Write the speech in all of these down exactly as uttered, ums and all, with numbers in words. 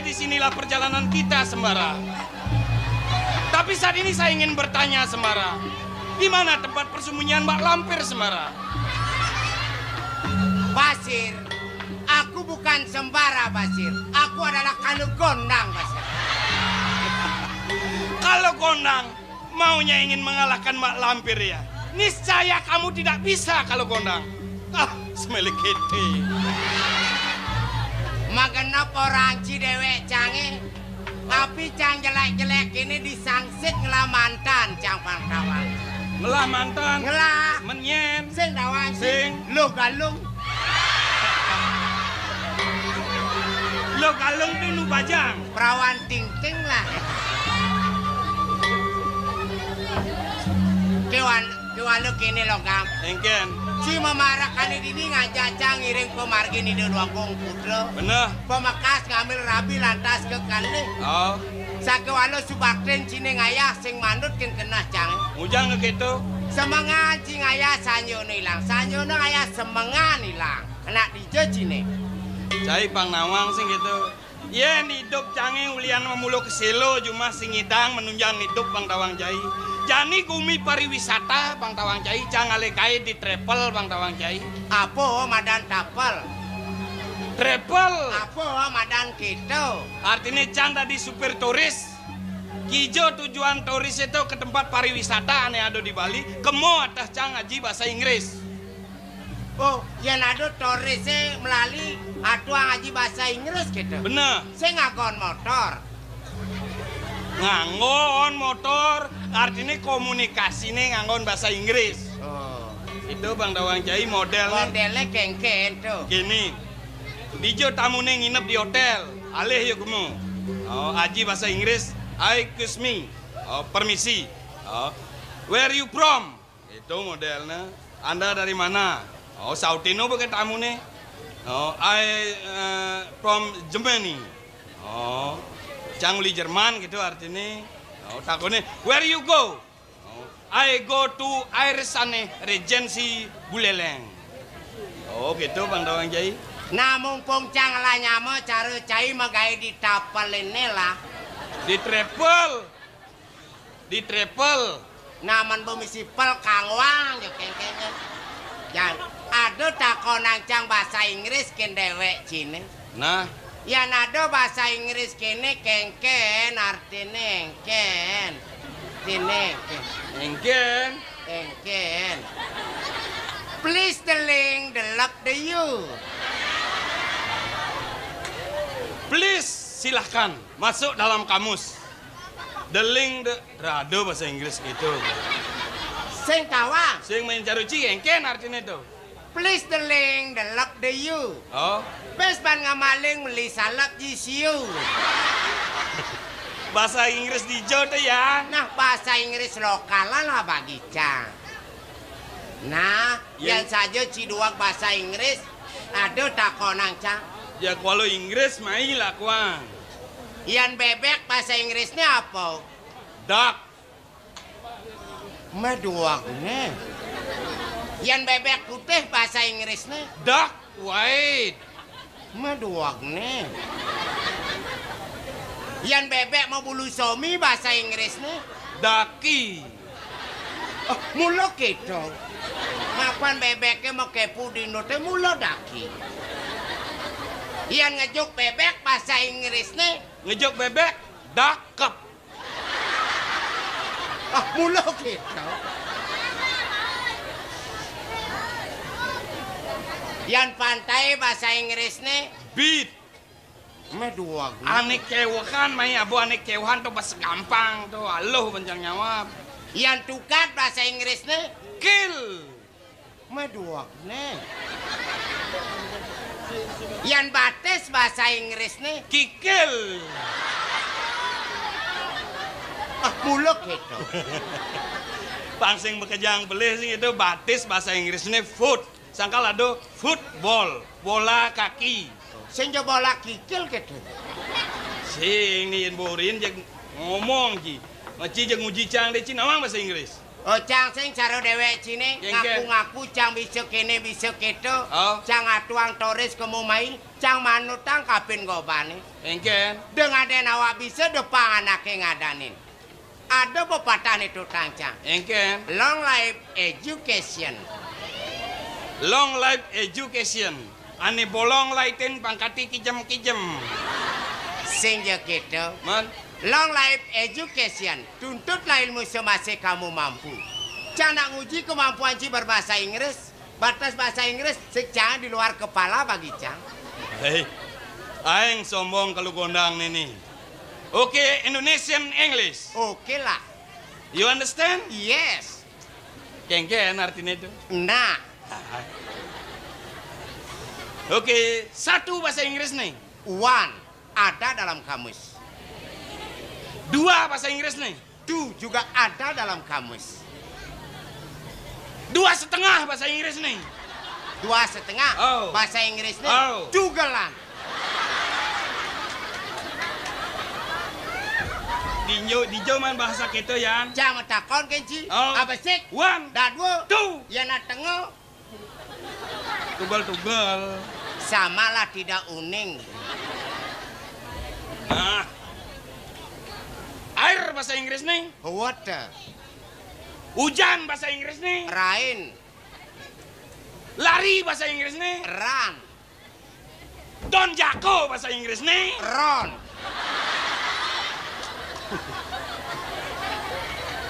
Di sinilah perjalanan kita, Sembara. Tapi saat ini saya ingin bertanya, Sembara. Di mana tempat persembunyian Mak Lampir, Sembara? Basir, aku bukan sembara, Basir. Aku adalah Kalu Gondang, Basir. Kalau Gondang maunya ingin mengalahkan Mak Lampir, ya, niscaya kamu tidak bisa, Kalu Gondang. Ah, semelekete. Magenep orang ci dewek cange. Tapi cang jelek-jelek ini disangsit ngelah mantan, cang pang tawang. Ngelah mantan? Ngelah. Menyen? Sing tawang. Sing. Lo galung. Lo galung tuh nu bajang. Perawan ting-ting lah. Kewan, kewan lo kene lo, Gang. Engken. Ci mamarak ane dini ngajak cang ngiring pamargin Ida Dwangkong Putra. Bener. Pamekas ngambil rabi lantas ke kalih. Oh. Sakewala subaktin cine ngayah sing mandut ken keneh cang. Mujang ke keto. Semengan ci ngayah sanjana ilang. Sanjana ngayah semengan ilang. Anak dija cine. Cai pang nawang sing gitu. Yen idup cange ulian mamula keselo jumah sing ngidang manunjang idup pang tawang cai. Jani gumi pariwisata pang tawang cai, cang ale gae di travel pang tawang cai. Apa madan tapel? Travel. Apa madan kita? Artine cang dadi supir turis. Kija tujuan turis itu ke tempat pariwisata ane ada di Bali, kemo ateh cang ngaji bahasa Inggris. Oh, yen ada turise melali atuang ngaji bahasa Inggris gitu. Bener. Sing nganggon motor. Nganggon motor, artine komunikasine nganggon bahasa Inggris. Oh. Itu Bang Dawang Cai modelne. Modelnya kengken tuh. Gini, dija tamune nginep di hotel, alih yuk kemu. Oh, aji bahasa Inggris, "Hi, excuse me." Oh, permisi. Oh, "Where you from?" Itu modelnya. "Anda dari mana?" Oh, sautino beke tamune. Oh, "I, eh, from Germany." Oh, cang uli Jerman gitu artine. Oh, takone, "Where you go?" Oh, "I go to Iris ane Regency Buleleng." Oh, gitu, Bang Dawang Cai. Nah, mumpung cang lah nyama cara cai magae di tapel ini lah. Di travel. Di travel. Nah, men bemisi pel kangwang, yo kengkeng. Jan, ada takonang cang bahasa Inggris ken dewek cine. Nah. Yan ada bahasa Inggris kene kengken, artine engken. Artine engken. Engken. Engken. Please the link, the love the you. Please, silahkan masuk dalam kamus. The link, the, rada bahasa Inggris gitu. Sing tawang. Sing main caruci, engken artine tuh. Please the link, the love the you. Oh. Pes pan ngamaling meli salap ji siu. Bahasa Inggris dija tuh ya. Nah, bahasa Inggris lokalan lah bagi cang. Nah, ya. Yan saja ci duwag bahasa Inggris, ada takonang cang. Ya, kuala Inggris mai lah kuang. Yan bebek bahasa Inggrisnya apa? Duck. Meduagne. Yan bebek putih bahasa Inggrisnya? Duck white. Meduagne. Yan bebek mau bulu somi bahasa Inggrisnya? Ducky. Oh, mula kita. Mapan bebeknya mau kepu dino te mula daki. Yan ngejuk bebek bahasa Inggrisnya? Ngejuk bebek, dakep. Ah, mula kita. Yan pantai bahasa Inggrisnya? Beach. Meduagne. Ane kewehan, mai abu ane kewehan tuh pas gampang tuh, aluh bencang nyawab. Yan tukat bahasa Inggrisnya? Kill. Meduagne. Yan batis bahasa Inggrisnya? Kikil. Ah, mula kita. Pang sing makejang pelih sing itu batis bahasa Inggrisnya foot. Sangkal ada football, bola kaki. Sing ja bola kikil gitu. Sing ni yen borin jeg ngomong ji. Maci jeg nguji cang de ci nawang bahasa Inggris. Oh, cang sing cara déwék ciné, kénkén, ngaku-ngaku cang bisa kéné, bisa kéto. Oh. Cang atuang toris kemu mai, cang manutang kapin gobané. Kénkén. Deng adén awak bisa, depang anaké ngadanin. Ada pepatahné tutang cang. Kénkén. Long life education. Long life education. Ané bolong laitin pangkaté kijem-kijem. Sing ja kéto. Mén? Long life education. Tuntutlah ilmu semasa kamu mampu. Cang nak nguji kemampuan ci berbahasa Inggris. Batas bahasa Inggris sing cang di luar kepala bagi cang. Héi, aéng sombong kalu gondang nini. Oke, Indonesian English. Oke lah. You understand? Yes. Kénkén artiné to? Nah. Oke, satu bahasa Inggris nih. One, ada dalam kamus. Dua bahasa Inggris nih. Two juga ada dalam kamus. Dua setengah bahasa Inggris nih. Dua setengah. Oh. Bahasa Inggris nih. Oh. Jugelan. Dinjo, dinjo man bahasa kéto, Yan. Cang matakon kén ci. Oh. Apa sik? One. Dadua. Two. Yén na tengo. Tugel-tugel. Samalah tidak uning. Nah. Air bahasa Inggris nih. Water. Hujan bahasa Inggris nih. Rain. Lari bahasa Inggris nih. Run. Don Jako bahasa Inggris nih. Ron.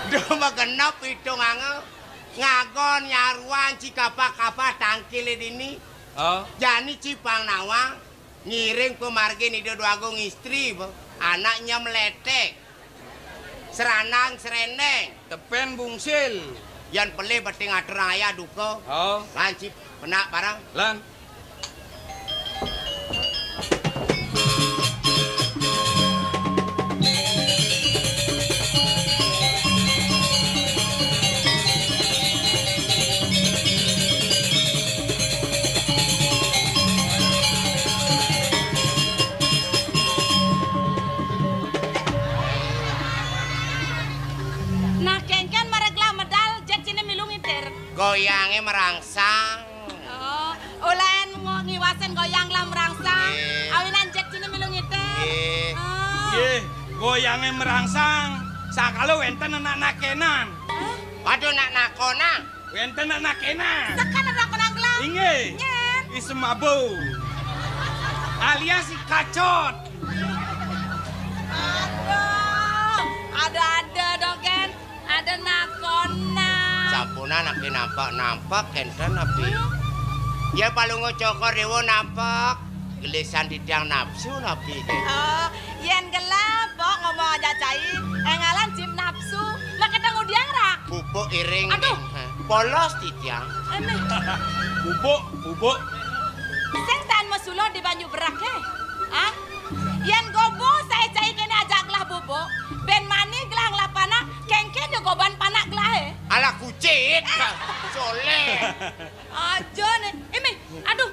Duh, mah genep itung angel. Ngagon nyaruan ci kapah-kapah tangkilé dini. Oh. Jani ci pang nawang ngiring pamargin Ida Déwagung istri, bo. Anak nyem letek. Seranang serendeng. Tepén bungsil. Yan pelih beting aturang ayah duka. Oh. Lan ci penak barang. Lan. Nah, kénkén mareg lah medal, jek ciné milu ngitir. Goyangé merangsang. Oh, ulén ngo-, ngiwasin goyang lah merangsang. Nggih. Awinan jek ciné milu ngitir. Nggih. Ah. Nggih, goyangé merangsang. Sakala wénten anak nakénan. Hah? Waduh, nak nakonan. Wénten anak nakénan. Sekan anak nakonan gelah. Inggih. Nyén. Isem Abu. Alias si Kacot. Aduh, ada-ada dong, Ken. Ada nakonan. Sampunan napi nampek-nampek kénten napi. Ya palungguh Cokor Déwa nampek. Gelisan titiang nafsu napi ké. Oh, yén gelah, Pok, ngomong ajak cai, énggalan cip nafsu. Lah, ketemu diang ra? Pupuk iring. Aduh. Polos titiang. Anéh. Pupuk, pupuk. Sing tan masuluh di banyu berak, hé? Ah? Yén gobo saé cai kéné ajak gelah bubuk, bén mani gelah ngelah panak, kénkén ya goban panak gelahé. Alah kucit. Soléh. Aja né. Imi, aduh,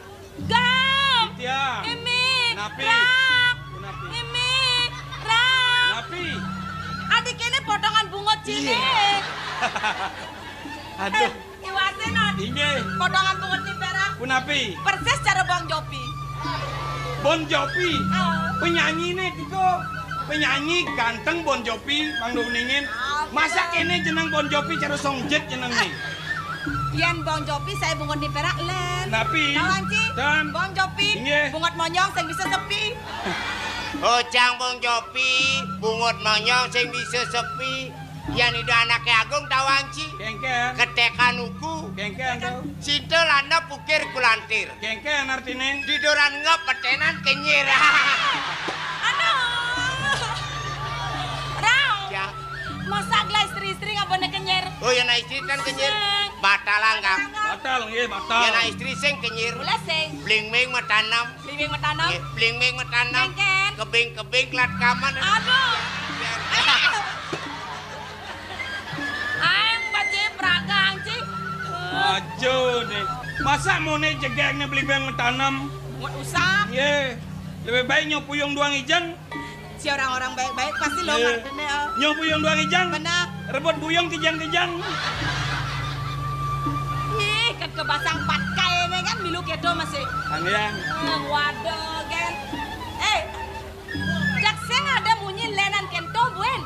Gam. Titiang. Imi, napi? Rak. Napi? Imi, rak. Napi? Adi kéné potongan bungut ciné. Iya. Aduh. Iwasin, Ot. Inggih. Potongan bungut ni perak. Punapi? Persis cara Bong Jovi. Bon Jovi. Oh. Penyanyiné tiga. Penyanyi ganteng Bon Jovi, Bang Doningin. Masa kéné jeneng Bon Jovi cara Song Jet jenengné. Yén Bong Jovi saé bungut ni perak lén. Napi? Tawang ci. Dan. Bong Jovi. Inggih. Bungut monyong sing bisa sepi. Oh, cang Bong Jovi, bungut monyong sing bisa sepi. Yan ida anaké agung tawang ci. Kénkén. Ketékan uku. Kénkén to. Cinta landep ukir kulantir. Kénkén artiné? Diduran ngep peténan kenyir. Aduh. Rau. Ya. Masa gelah istri-istri ngabone kenyir? Oh, yan istri tan kenyir. Sing. Batalang, Kang. Batal, nggih, batal. Yan istri sing kenyir. Boleh sing. Bling-bling matanem. Bling-bling matanem. Nggih, bling-bling matanem. Kénkén. Kebing-kebing kelat kaman. Aduh. Ayo. Aing bajé pragang, Ci. Aja né. Masa mone jegegné bling-bling matanem? Nggak usah. Nggih. Lebih baik nyok puyung duang ijen. Si orang-orang baik-baik pasti lo ngerti né, oh. Nyok puyung duang ijen. Bener. Rebut buyung kijang-kijang. Ih, kan kebasang patkai ne kan milu keto masih. Angiang. Eh, waduh kan. Eh, jak sing ada munyi lenan kento buen.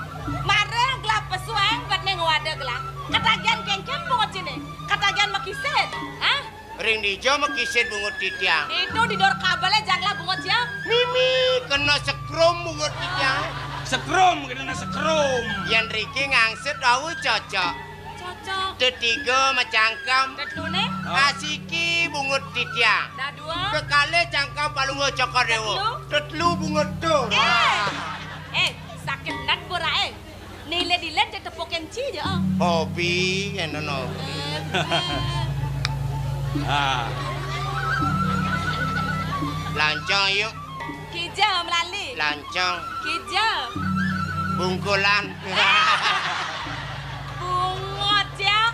Mara gelah pesuang bat ne ngwada gelah. Katagian kengken bungut cine. Katagian makisit. Hah? Ring dija makisit bungut titiang? Itu di dor kabele janglah bungut ya. Mimi kena sekrum bungut titiang. Sekrum, kena sekrum. Yan riki ngangsit awu cocok. Cocok. Tetiga macangkem. Tetlune? Asiki bungut titiang. Dah dua. Kekale cangkem palungguh cokor dewa. Tetlu? Tetlu bungut tu. Eh. Eh, sakit nat bora eh. Nile dilet je tepoken ci je ah. Hobi eno no. Eh, Ah. Lancang yuk. Kija melali. Lancang. Kija. Bungkulan. Bungut ya.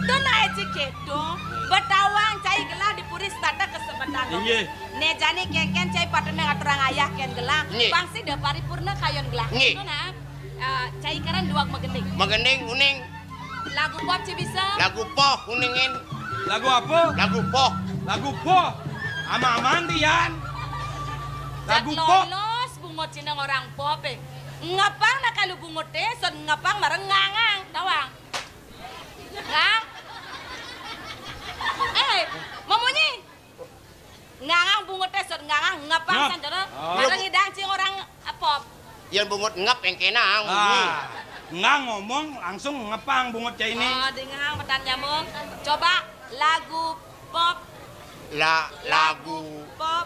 Tun ae ci keto. Betawang cai gelah di puri setata kesemeton. Inggih. Ne jani kengken cai patut ne ngaturang ayah ken gelah. Nggih. Pang sida paripurna kayun gelah. Nggih. Tun ah. Eh, cai karan duag magending. Magending uning. Lagu pop ci bisa. Lagu poh uningin. Lagu apa? Lagu poh. Lagu poh. Ama-aman dian. Lagu pop. Lolos bungut cina orang pop eh. Ngapang nak kalu bungut eh, son ngapang mareng ngangang tawang. Ngang. Eh, mamunyi. Ngangang bungut eh, son ngangang ngapang. Nah. San cara. Oh. Mareng idang cing orang eh, pop. Yan bungut ngep yang kena. Ah. Ngang ngomong langsung ngepang bungut cai ini. Oh, di ngang petan nyambung. Coba lagu pop. La lagu. Pop.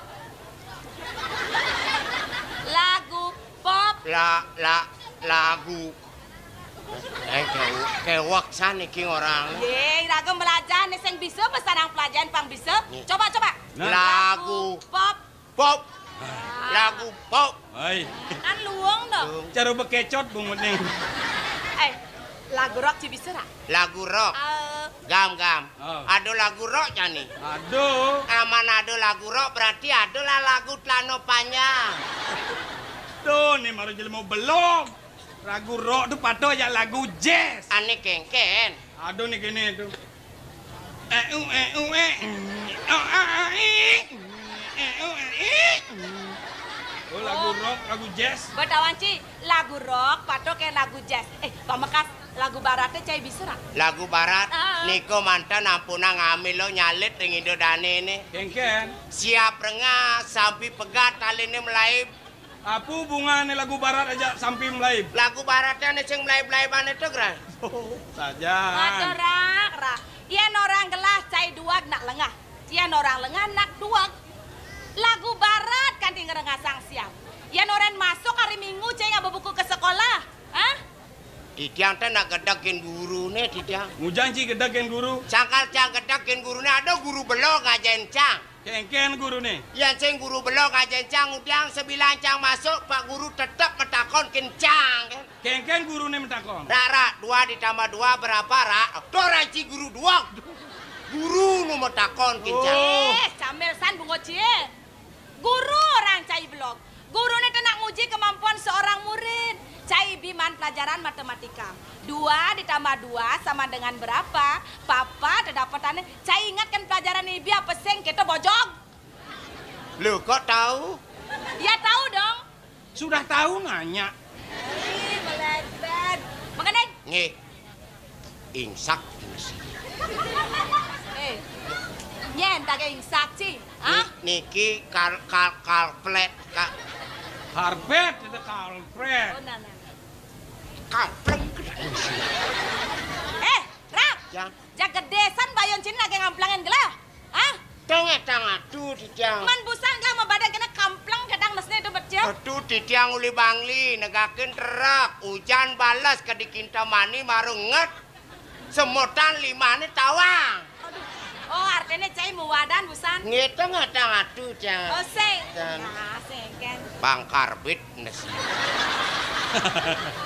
Lagu pop. La la lagu. Eh, kew-, kewak san iki orang. Ye, iraga belajar nih sing bisa pesanang pelajaran pang bisa. Nih. Coba, coba. Nah. Lagu. Lagu pop. Pop. Ah. Lagu pop. Hai. Kan luang dong. Cara bekecot bungut nih. Eh, lagu rock ci bisa ra? Lagu rock. Eh. Gam, gam. Oh. Ada lagu rock jani. Aduh. Aman ada lagu rock berarti adalah lagu celana panjang. Tuh, nih baru jelema belum. Lagu rock tu patuh aja lagu jazz. Ane kengken. Aduh nih gini tuh. Eh, uh, eh, uh, eh. Oh, ah, ah, ih. Eh, uh, eh, ih. Oh, lagu rock, lagu jazz. Betawan ci, lagu rock patuh ke lagu jazz. Eh, pamekas lagu barat teh cai bisa ra? Lagu barat. Ah. Nika manten ampunang ambil lo nyalit ring ida dane ne. Kengken. Siap rengah, sampi pegat taline melaib. Apa hubungane lagu barat aja sampi melaib? Lagu baratane sing melaib-melaibane to, Gra. Saja. Aduh, Ra, Ra. Yen orang gelah cai duag nak lengah. Yen orang lengah nak duag. Lagu barat kanti ngerengasang siap. Yen orang masuk hari Minggu cai ngaba buku ke sekolah. Hah? Titiang teh nak gedegin gurune, titiang. Ngujang ci gedegin guru. Sangkal cang gedegin gurune, ada guru belo ngajain cang. Kengken gurune. Yan sing guru belo ngajain cang, ngudiang sebilang cang masuk, Pak Guru tetep metakon kin cang, kan? Kengken gurune metakon. Rak, rak, dua ditambah dua berapa, rak? Tuh, rak, ci guru dua. Guru nu metakon kin cang. Oh. Eh, camel san bungut ci. Guru orang cai belog. Guru ne teu nak nguji kemampuan seorang murid. Cai bi maan pelajaran matematika. Dua ditambah dua sama dengan berapa? Papa teu dapetane. Cai ingatkan pelajaran ibi apa sing kita bojog? Lu kok tahu? Ya tahu dong. Sudah tahu nanya. Ih, meleset. Makan deh. Nggih. Ingsak. Eh. Nyen tak ingsak sih. Hah? Ni-, niki kal-, kal-, kalplet, Kak. Karpet, itu kalplet. Oh, nah, nah, nah. Kalpleng. Eh, Rak. Ya. Jak gedesan bayon sini lagi ngamplangin gelah. Hah? Tengah tangah tu titiang. Man busan gelah mabadan kena kampleng kadang mesne itu betul. Aduh, titiang uli bangli, negakin terak, ujan balas ke di Kintamani marunget. Semotan limane tawang. Aduh. Oh, artinya cai muwadan busan. Ngitung atang atu, Cang. Oh, sing. Cang. Nah, sing kan. Bang Karbit nes.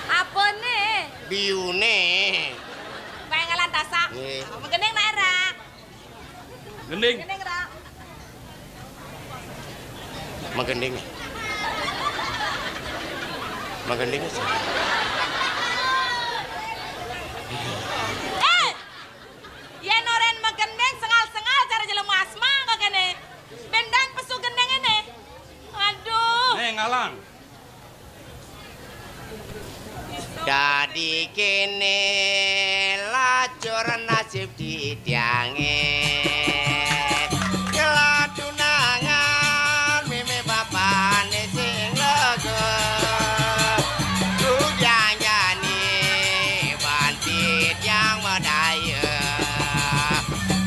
Apa nih? Biune. Pengalan tasak. Nggih. Magending nak era. Gending. Magending ra. Magending. Magending. Lang. Dadi kéné lacur nasib titiangé. Kelatunangan mémé bapané sing lega. Rudiang jani ban titiang madaya.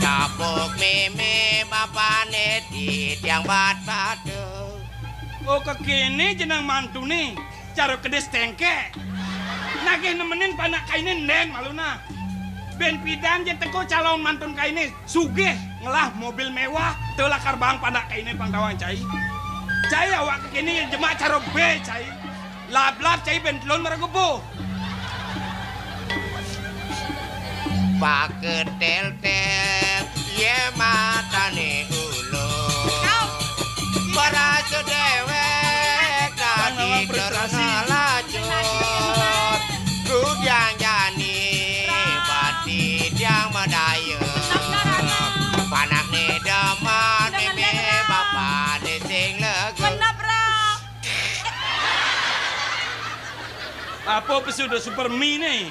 Tepuk mémé bapané titiang bat-bata. Oh, kékéné jeneng mantuné, cara kedis téngkék. Nagih nemenin panak kainé endén maluna. Bén pidan jé teka calon mantun kainé, sugih, ngelah mobil méwah, teu lakar baang panak kainé pang tawang cai. Cai awak kékéné jemak cara bé cai. Lab-lab cai bén telun mara gebo. Paketeltel, yé matané ulung. Berasa déwék, dadi terus ngelacur. Rudiang jani, bati tiang madaya. Panakné demen, mémé bapané sing lega. Apa pesu da Supermi né?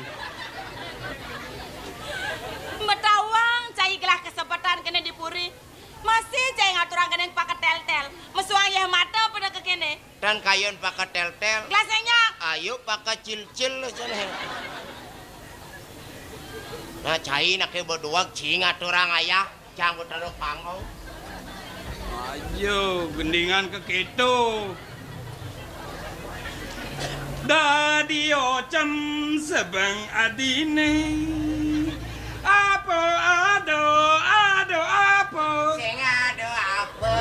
Metawang cai gelah kesepetan kéné di puri. Masih cai ngaturang kéné paketeltel. Mesuang yéh mata pada kékéné. Tan kayun paketeltel. Gelas nyak. Ayo pakecilcil cenah. Nah, cai naké beduag cing ngaturang ayah. Canggut anu panggung. Ayo, gendingan ka kéto. Dadi ocem sebeng adiné. Apa ada, ada apa? Sing ada apa?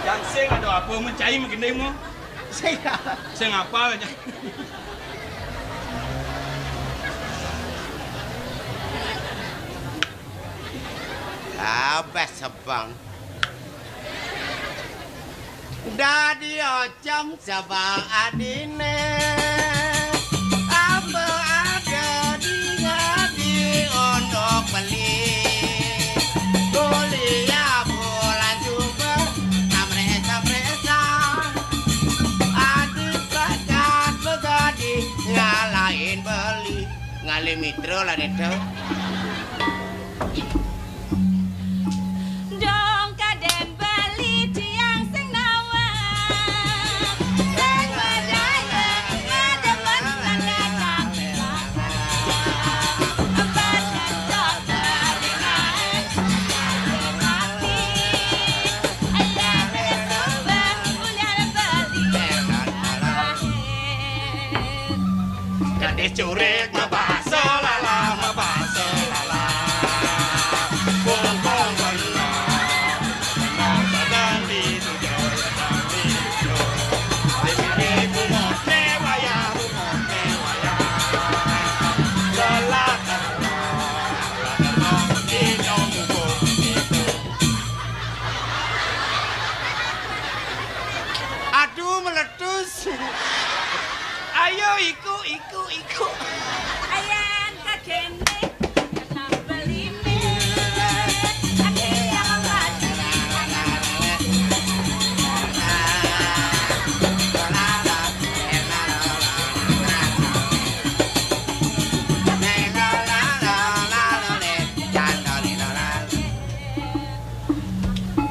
Yang sing ada apa, mencai menggending mu? Sing apa? Sing apa aja? Abah sebang. Dadi ocem sebang adiné. Apa ada di ngadi untuk beli. Kuliah bulan juga. Amresa-mresa. Adik bakat begadi ngalahin beli. Ngalih mitra lah néto. Dong kadén beli tiang sing nawang. Sing berdaya ngademen lan datang. Badan coba ringai. Ati. Ayah sumbah kuliah beli. Gadis curik mabasa lala, mabasa lala. Bongkong bener, bener sedang dituju, sedang dituju. Di sini bungut mewayah, bungut mewayah. Lelah terus, lelah terus, hidung bubuk itu. Aduh, meletus. Ayo, iku, iku, iku. Ayan kagending, kenapa limit? Ati yang lagi.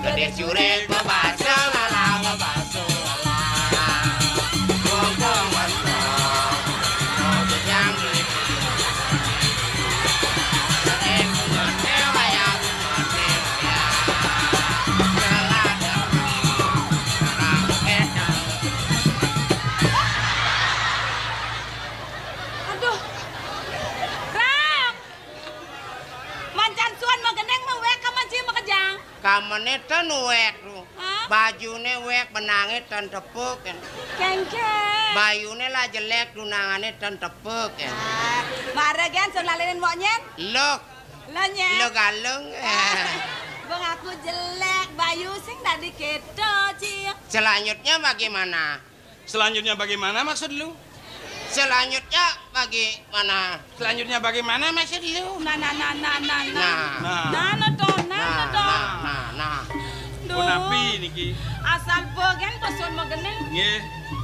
Gadis curik bebasa lala, bebasa lala. Bongkong bentong, bongkong jang beli. Sering bungut mewayah, bungut mewayah. Jalan dong, orang edan. Aduh. Rak. Mancan suan magending mawék ka manci makejang. Kamené ten wék lu. Hah? Bajuné wék, benangé ten tepuk, kan. Kéngkén. Bayuné lah jelék, tunangané ten tepuk, kan. Ah, mara gén sun lalinin mbok nyén. Luk. Lo nyén. Lo galung. Ah, bang aku jelék, bayu sing dadi kéto, Cil. Selanjutnya bagaimana? Selanjutnya bagaimana maksud lu? Selanjutnya bagaimana? Selanjutnya bagaimana maksud lu? Nah, nah, nah, nah, nah, nah. Nah. Nah. Nah, nah, toh, nah. Nah, nah, nah, nah. Duh. Punapi niki? Asal begen pesun magening. Nggih.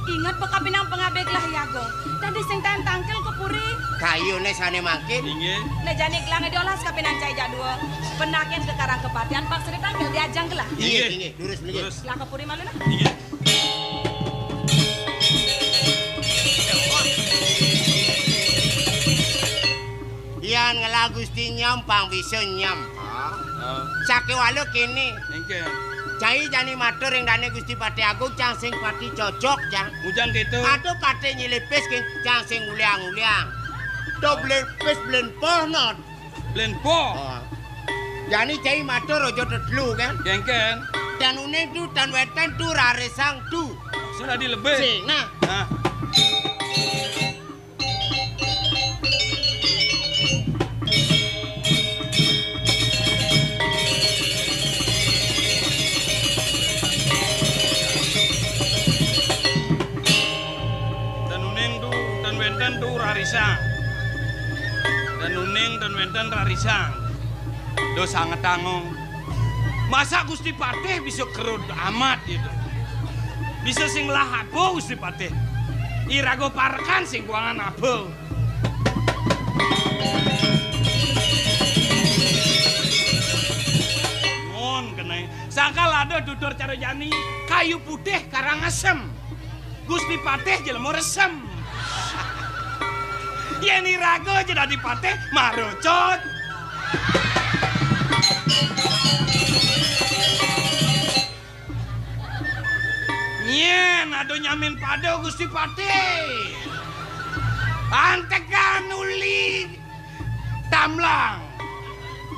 Inget bekapining pangabih gelah I Agung. Dadi sing taén tangkil ka puri. Kayuné sané mangkin. Inggih. Nah, jani gelahé diolas kapining cai jadua. Penakin ka Karang Kepatihan, pang sida tangkil di ajeng gelah. Inggih, inggih. Inggih, durus, durus. Gelah ka puri malu nah. Inggih. Yan ngelah Gusti nyem, pang bisa nyem. Heeh. Sakéwala kéné. Éngkén. Cai jani matur ring dané Gusti Patih Agung, cang sing pati cocok, cang. Ngujang kéto. Aduh, patih nyilipis, cang sing uliang-uliang. To blen pis, blen poh, not. Blen poh. Oh. Jani cai matur aja tetelu, kan? Éngkén. Tan uning tu, tan wénten tu, rarisang tu. Sudah dilebih. Sing, nah. Nah. Tan uning tu, tan wénten tu, rarisang. Tan uning, tan wénten, rarisang. Duh, sangetang, oh. Masa Gusti Patih bisa kerud amat gitu. Bisa sing ngelah aba Gusti Patih. Iraga parekan sing kuangan aba. Nuwun kéné. Sangkal ada tutur cara jani, kayu putih karang asem. Gusti Patih jelema resem. Yén iraga ja dadi patih, marucut. Nyén ada nyamin pada Gusti Patih. Antekan uli tamblang.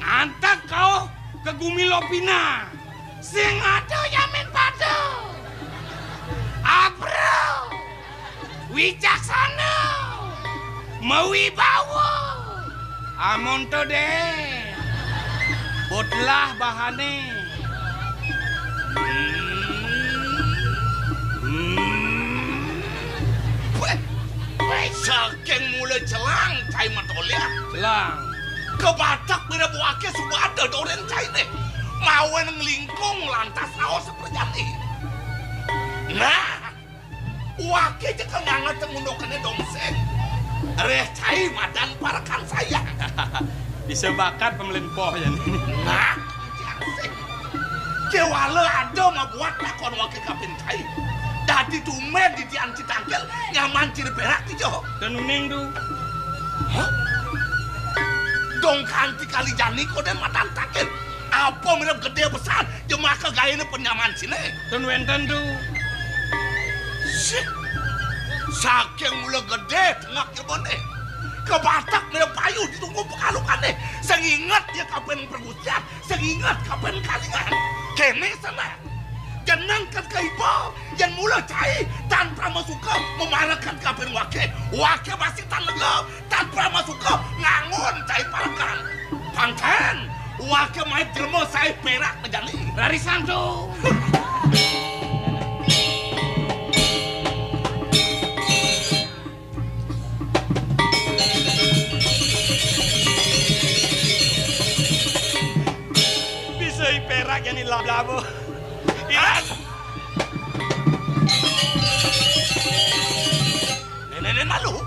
Antek kauh ka gumi Lopina. Sing ada nyamin pada. Abro. Wicaksana. Mawibawa. Amonto dé. Botlah bahané. Hmm. Hmm. Wéh, wéh, saking mula celang cai matolih. Celang. Kabatek mirib waké suba ada dorin cainé. Mawen nglingkung lantas raos saprajani. Nah, waké cekel nganget ngundukané dongsén. Réh cai madan parekan sayang. Bisa bakat pamlén poh jani. Nah, asik. Kéwala ada mabuat takon waké kapin cai. Dadi tumbén didian citangkil nyaman ciri pérak dija. Tan uning tu. Hah? Dong kanti kali jani kodén madan tangkil. Apa mirib gedé pesan, jemaka gaéné penyaman siné. Tan wénten tu. Sih. Saking mula gedé tengak jebone. Kabatek mirib payu ditunggu pekalukané. Sing inget ya kapan pergusian, sing inget kapan kalingan. Kéné sana. Jeneng ken kaiba, yén mula cai, tan pramasuka mamarekan kapan waké. Waké masih tan lega, tan pramasuka ngangon cai parekan. Pangkén, waké mait jelema saé pérak jani. Rarisang tu. Bisa i pérak jani lab-laba. Ih. Nénéné malu.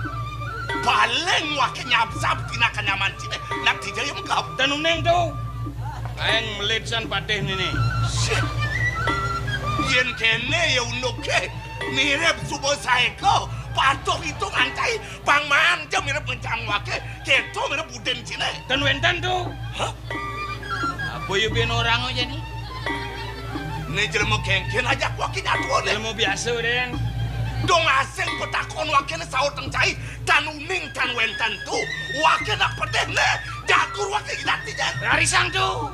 Paling waké nyabsab tina kanyaman ciné. Nak tija ya mengkap. Tan uning tu. Aéng melid san patih néné. Sih. Yén kéné ya unduké. Mirib suba saéka. Patuh itung antai. Pang maan ja mirib ngencang waké, kéto mirib budin ciné. Tan wénten tu. Hah? Apa ya buin orang aja nih? Né jelema kénkén ajak waké nyatua né. Jelema biasa, Dén. Dong asing patakon waké né saut cai, tan uning tan wénten tu. Waké nak pedih né, jagur waké idat tijan. Rarisang tu.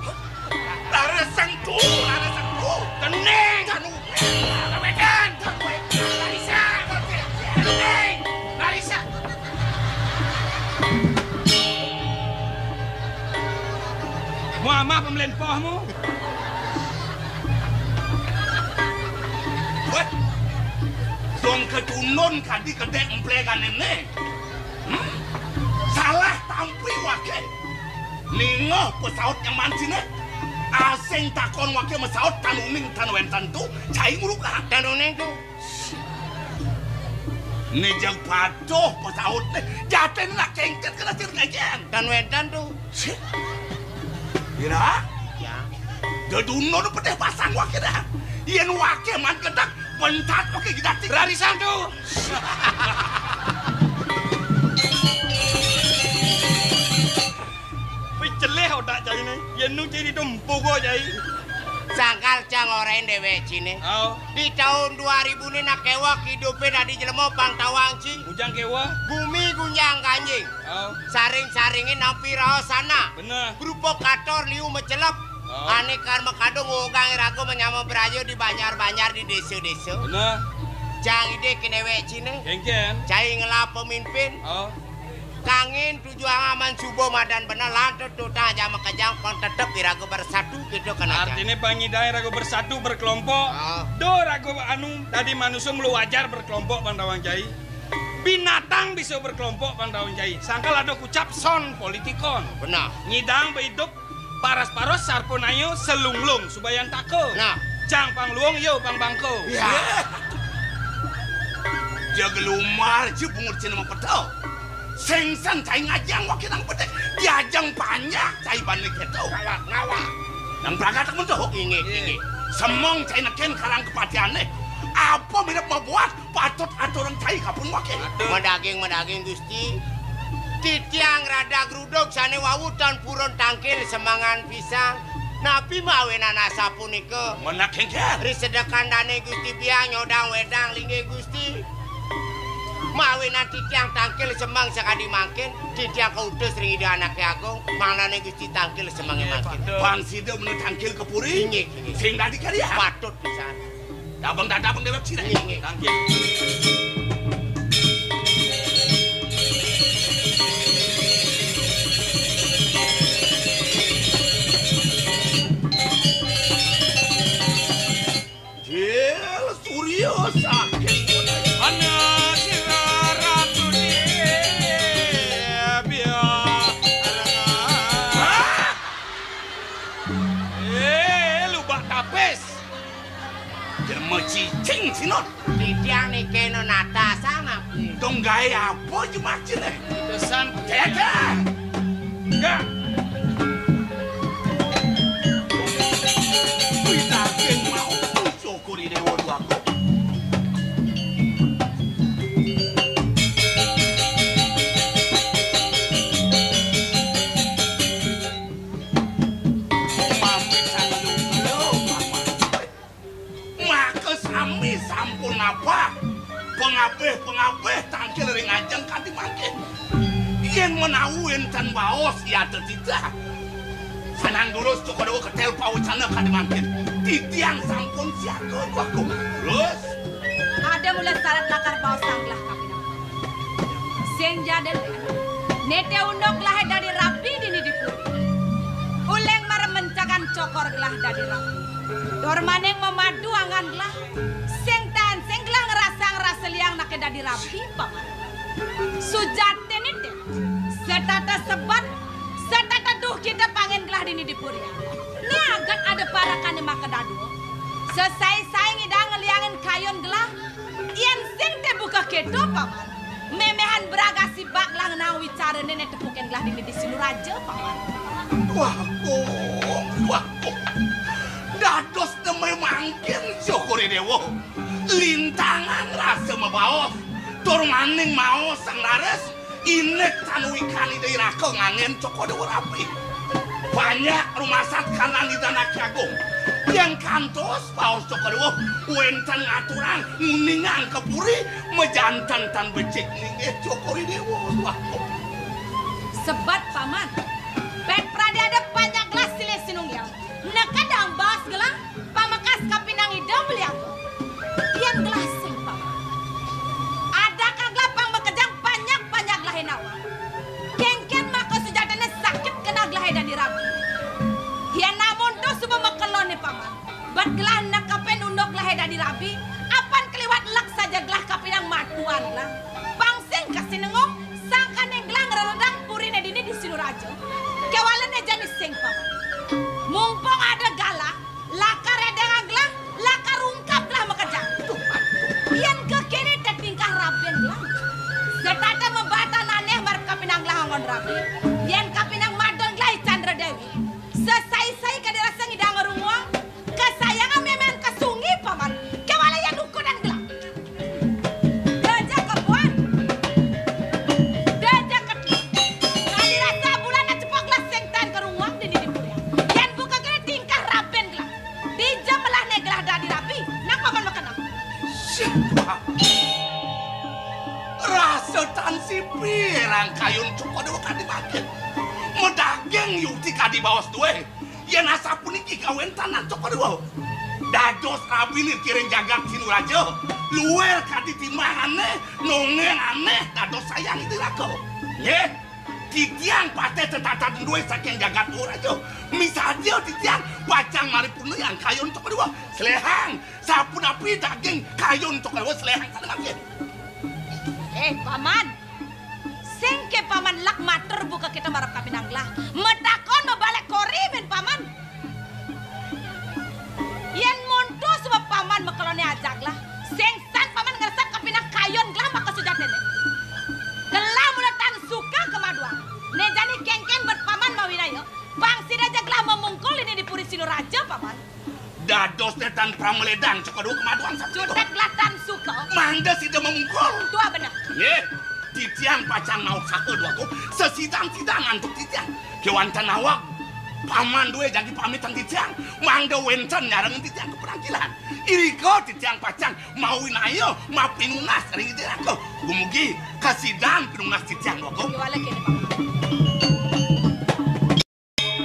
Rarisang tu, rarisang tu. Tan uning. Tan uning. Tan wénten. Tan wénten. Rarisang. Tan uning. Rarisang. Mu amah pamlén poh mu. Wéh. Dong kacundun kadi kedék emplégané né. Hmm? Salah tampi waké. Ningeh pasaut nyaman siné. Asing takon waké masaut tan uning tan wénten tu, cai ngrugang. Tan uning tu. Né jeg patuh pasautné, jatin nak kéngkén kena sir ngajeng. Tan wénten tu. Ira? Ya. Deduna nu pedih pasang waké dah. Yén waké man gedeg, bentat waké gedeg. Rarisan tu. Picelih otak cai né. Yén nu ciri dempu ko cai. Sangkal cang orahin déwék ciné. Au. Di taun dua ribu né nak kéweh idupé dadi jelema pang tawang ci. Ujang kéweh. Bumi gunjang-ganjing. Au. Saring-saringé nampi raosana. Bener. Provokator liu macelep. Au. Ané kar makadung ugang iraga manyama braya di banjar-banjar di désa-désa. Bener. Cang idih ké déwék ciné. Kéngkén. Cai ngelah pemimpin. Au. Kangin tujuang aman suba madan bener lan tututang aja makejang pang tetep iraga bersatu gitu kan aja. Artiné pang nyidang iraga bersatu berkelompok. Ah. Do raga anu dadi manusa melu wajar berkelompok pang tawang cai. Binatang bisa berkelompok pang tawang cai. Sangkal ada kucap son politikon. Benar. Nyidang baidup paras-paros sarpanaya selunglung subayantaka. Nah. Cang pang luung ya pang bangka. Ya. Jaga lumar ja bungut cina mapeta. Sing san cai ngajeng waké nang pedih. Diajeng panjak cai bani kéto. Ngawak, ngawak. Nang pragat tak mentuh. Inggih, inggih. Semeng cai nekén karang kepatihané. Apa mirip mabuat patut aturang cai kapun waké. Madaging, madaging, Gusti. Titiang radag rudug sané wau tan purun tangkil semengan pisan. Napi mawinan asapunika? Menak kéngkén. Ri sedekan dané Gusti Biang nyodang wedang linggih Gusti. Mawinan titiang tangkil semeng sakadi mangkin, titiang kautus ring Ida Anaké Agung, mangdané Gusti tangkil semengé mangkin. Pang sida menu tangkil ka puri. Inggih, inggih. Sing dadi karya. Patut pisan. Dabeng dadabeng déwék sira. Inggih, inggih. Tangkil. Jil Surya sakit. Ana sira ratu di biar. Hah? Eh, lubak tapis. Jelema cicing sinut. Titiang niki nu nata sang napi? Dong gaé apa jemak cine? Pesan. Cecah. Enggak. Wih, daging mau syukuri Dewa Dwagung. Mami sang lungguh, Mama. Maka sami sampun nabak pangabih-pangabih tangkil ring ajeng kanti mangkin. Yén menawi wénten baos yata titah, sanang durus Cokor Dewa ketél pawecana kanti mangkin. Titiang sampun siaga, Dwagung. Terus? Ada mula sarat lakar baos sang gelah kapinang. Sing jadel, nete unduk gelahé dadi rabi dini di puri. Uling mara mencakan Cokor gelah dadi rabi. Tur maning mamadu angan gelah. Sing tan, sing gelah ngrasang rasa liang anaké dadi rabi, Paman. Sujatiné té, setata sebet, setata duh kita pangin gelah dini di puri. Né aget ada parakané makadadua. Sesai-sai ngidang ngliangin kayun gelah. Yén sing té buka kéto, Paman. Méméhan braga sibak gelah ngenang wicarané né tepukin gelah dini di Siluraja, Paman. Wah, Kong, wah, Kong. Dados nembe mangkin syukuri Dewa. Lintangan rasa mabaos, tur maning maos sang raris, indik tan wikan Ida Iraka nganggén Cokor Dewa rabi. Banyak rumasat kanan Ida Anaké Agung. Yén kantos baos Cokor Dewa, wénten ngaturang nguningang ka puri, majanten tan becik linggih Cokor Dewa. Wah. Sebet, Paman. Pét pradé ada panjak gelah silih sinunggil. Neked ambaas gelah, pamekas kapinang Ida Maliaga. Yén gelah sing, Paman. Ada ka gelah pang makejang panjak-panjak gelahé nawang. Kénkén maka sujatiné sakit keneh gelahé dadi rabi. Yén amun to suba makeloné, Paman. Bad gelah nekepin unduk gelahé dadi rabi, apan kaliwat lek saja gelah kapinang maduan gelah. Pang sing kasinengguh, sangkaning gelah ngreredang puriné dini di Siluraja. Kéwalané jani sing, Paman. Mumpung ada galah, lakar edengang gelah, lakar ungkap gelah makejang. Yén kéné té tingkah rabin gelah. Setata mabatan anéh marep kapinang gelah anggon rabi. Yén kapinang madon gelah I Candra Déwi. Sesai-sai kadén rasa ngidang ngrunguang. Kasayangan mémén ka sungi, Paman. Kéwala yén ukudan gelah. Daja kepuan. Daja kepuan. Kadi rasa bulan cepok gelah sing tan kerunguang dini di purian. Yén buka kéné tingkah rabin gelah. Dija melahné gelah dadi rabi. Nang Paman makenang. Siapa? Rasa tan sipirang kayun cukup dua kadi makin. Medaging yukti kadi baos duwe. Yén asapuniki kawéntenan Cokor I Déwa. Dados rabi nirkiring jagat Sinuraja, luir kadi timbangané, nongéng anéh dados sayang Ida Raka. Nggih, titiang patih tetatan duwé saking jagat Sinuraja. Misadia titiang pacang maripurna yang kayun Cokor I Déwa. Selehang, sapunapi daging kayun Cokor I Déwa selehang sané mangkin. Eh, Paman, sing ké Paman lak matur buka kita marep kapinang gelah. Matakon mabalik kori mén Paman. Yén monto sebab Paman makeloné ajak gelah, sing san Paman ngresep kapinang kayun gelah maka sujatiné. Gelah mula tan suka kamaduang. Né jani kénkén bet Paman mawinaya, pang sida ja gelah mamungkul dini di Puri Sinuraja, Paman. Dados nétan pramlédang Cokor I Déwa kamaduan sabda. Cutet gelah tan suka. Mangda sida mamungkul. Tua bener. Nggih, titiang pacang nausaha Déwa Agung, sesidan-sidan antuk titiang. Kéwanten awak Paman duwé jagi pamitan titiang, mangda wénten nyarengin titiang ka penangkilan. Irika titiang pacang mawinaya mapinunas ring Ida Raka. Dumugi kasidan pinunas titiang Déwa Agung. Kéwala kéné, Paman.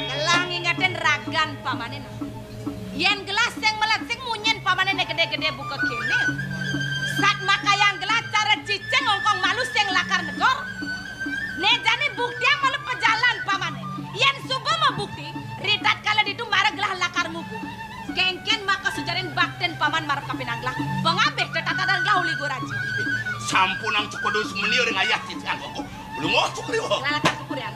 Gelah ngingetin ragan pamané. Yén gelah sing melet sing munyin pamané né gedé-gedé buka kéné. Sat makayang gelah cara cicing ngongkong malu sing lakar negor. Né jani buktiang malu pajalan pamané. Yén suba mabukti, ritatkala ditu mara gelah lakar ngugu. Kénkén maka sujarin baktin Paman marep kapinang gelah. Pangabih tetatadan gelah uli guraja. Sampunang cukup dus meni ring ayah cicing koko. Lunga cukriwa. Lalakar kukurian.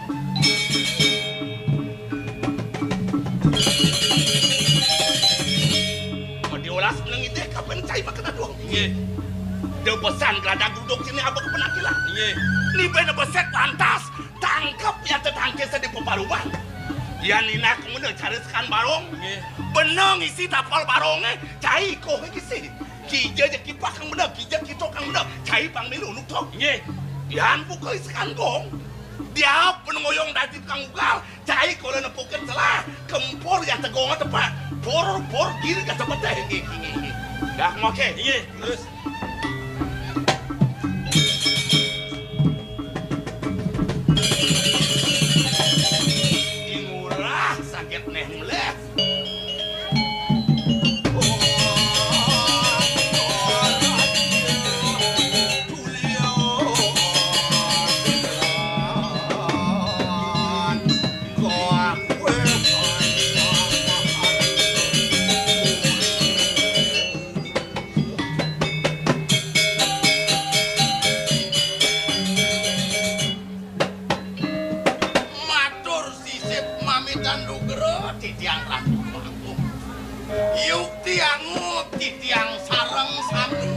Madi olas meneng idih kapan cai makan aduh. Inggih. Dia pesan geladak duduk sini abang kepenakilan. Inggih. Ni benda beset lantas tangkep yang tetangkis di peparuban. Yan inak muna cari sekan barong. Inggih. Benang isi tapal barongnya cai koh isi. Kija ja kipah kang bener, kija kito kang bener. Cai pang milu nuk tok. Nggih. Yan buka isekan gong. Dia penungoyong dadi tukang ugal. Cai kola nepukin selah. Kempur ya tegong tepat. Pur, pur, kiri ka tepeteh. Nggih, nggih, nggih. Dah, ngoke. Nggih, terus. Ingurah sakit neh meleh. Matur sisip mamitan nugra titiang Ratu Agung. Yukti angup titiang sareng sami.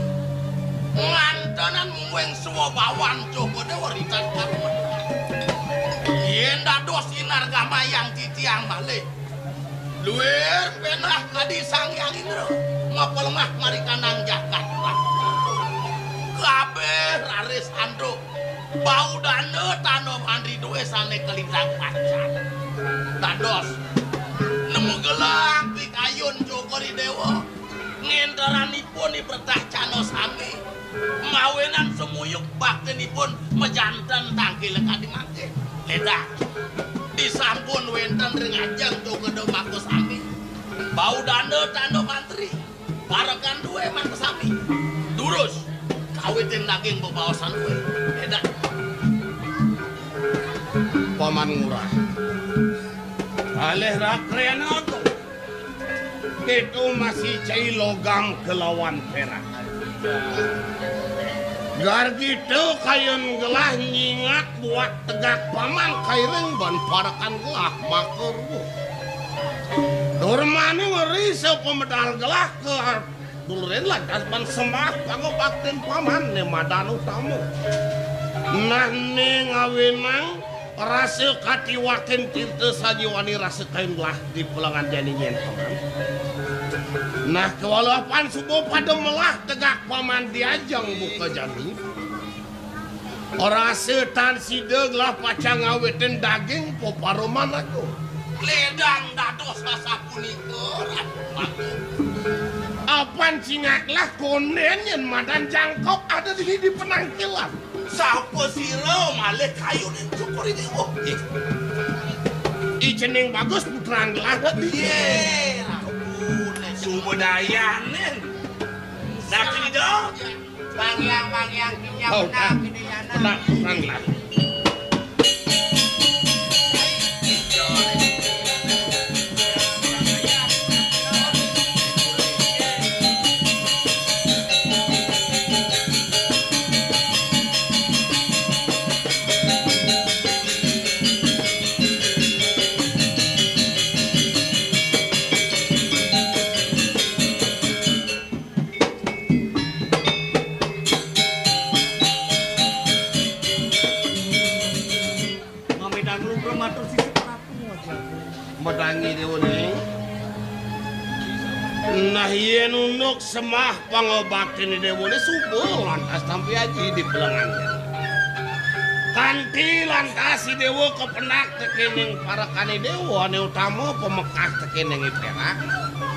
Ngantenan mungguing swabawan Jaga Déwa ritan karumetan. Yén dados inargamayang titiang malih. Luir penah kadi Sang Hyang Indra, mapelemah marikanang jagat. Kabéh raris anduk. Bau dana tanda mantri duwé sané kalintang pancan. Dados, nemu gelang pikayun Jaga Déwa, ngénteranipun ibretah cana sami, mawinan semuyuk baktinipun majanten tangkil kadi mangkin. Léda, disampun wénten ring ajeng Jaga Déwa makasami. Bau dana tanda mantri. Parekan duwé makasami. Durus, kawitin daging bebaosan duwé. Édan. Paman Ngurah. Alih rakréna to. Kéto masih cai logam kelawan pérak. Gargita kayun gelah nyingak buat tegak paman kairing ban parekan gelah maka ruh. Tur maning ri sapamedal gelah kadulurin lantas ban sembah pangabaktin paman né madan utama. Nah, né ngawinang rasa katiwakin cinta sajiwani rasa kain gelah di pelengan jani nyén paman. Nah, kewala pan suba pada melah tegak paman diajeng buka jani. Rasa tan sida gelah pacang ngawitin daging peparuman aku. Ledang dados sasapunika, Ratu Agung. Apan cingak lah konden yén madan jangkep ada di, di penangkilan. Sapa sira malih kayunin syukur ini? Oh, ih. I cening bagus putran gelah. Yé, Ratu, né suba dayanin. Nah, kini dong. Bang Yang, Bang Yang, Bang Yang, oh, benar, ah, kini yana. Benar, benar, benar. Mamedang lugra matur sisip Ratu. Medangi Déwa né. Nah, yén unduk sembah pangabaktin Déwa né suba lantas tampi aji di pelengan. Kanti lantas i Déwa kepenak tekéning parekané Déwa, ané utama pamekas tekéning i pérak.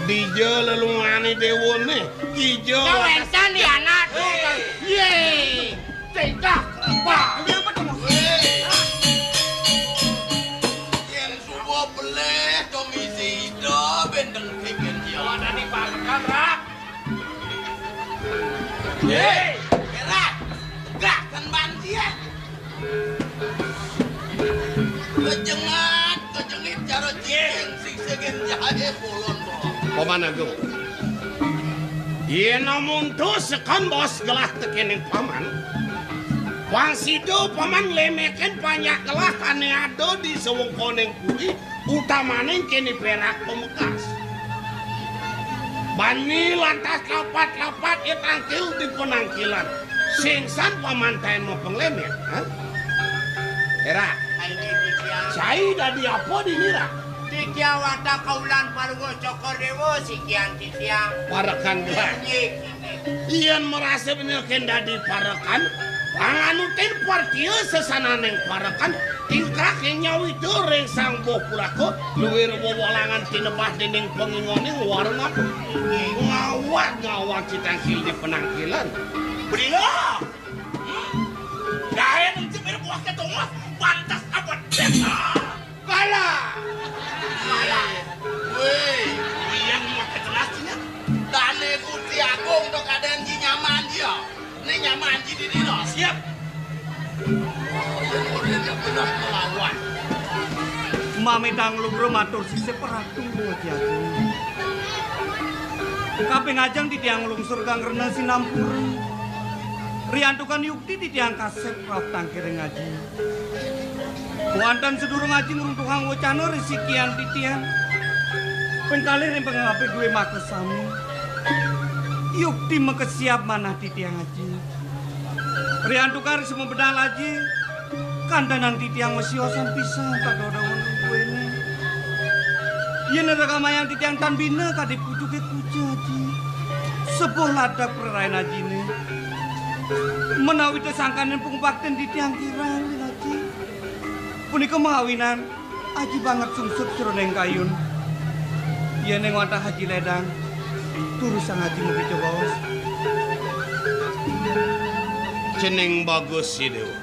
Dija lelungané Déwa né. Ija. Kau lantas énten di anak. Héi. Yé. Cekak. Wah, ini apa tuh? Héi. Yén suba belih to misi ida bén dengkikin dia. Wah, tadi pamekan, Rak. Héi. Héi, Rak. Tegak kan banci ya. Kejengat, kejengit cara cicing sing segin jahe bolon to. Paman Agung. Yén amun to sekan bos gelah tekéning paman. Pang sida paman lemekin panjak gelah ané ada di sewengkoning puri, utamaning kéné pérak pamekas. Bani lantas lapat-lapat ya tangkil di penangkilan. Sing san paman taén mapenglemét, ha? Éra. Cai dadi apa dini, Ra? Titiang watak kaulan Palungguh Cokor Déwa, sikian titiang. Parekan gelah. Inggih, inggih. Yén marasa bener kén dadi parekan, panganutin partia sesananing parekan, ingkrak nyawita ring sang boh puraka, luir wewalangan tinebah dening pangingoning warna. Ngawag-ngawag citangkil di penangkilan. Bener! Gaé nang cemir buah ketungas, pantes apa desa. Kalah. Kalah. Wéh, yang maké jelas nya. Dané Gusti Agung to kadén ji nyaman dia. Né nyaman ji dini lo. Siap. Yén udah dia benar melawan. Mamedang lugra matur sisip Ratu Aji Agung. Kaping ajeng titiang nglungsur kang rena sinampura. Riantukan yukti titiang kasép rauh tangkiring aji. Wantah sadurung aji ngruntuhang wacana risikian titiang. Ping kalih ring pangapit duwé makasami. Yukti makesiab manah titiang aji. Riantukan ring sumebedal aji. Kantenan titiang masiosan pisan kadodongan duwéné. Yén ragamayang titiang tan bina kadi pucuké kuca aji. Sepuh ladak prarain ajiné. Menawi tesangkaning pangubaktin titiang kirang aji. Punika mawinan aji banget sungsut jroning kayun. Yén ing wantah aji ledang, turusang aji mugi jebos. Cening bagus, Sidéwa.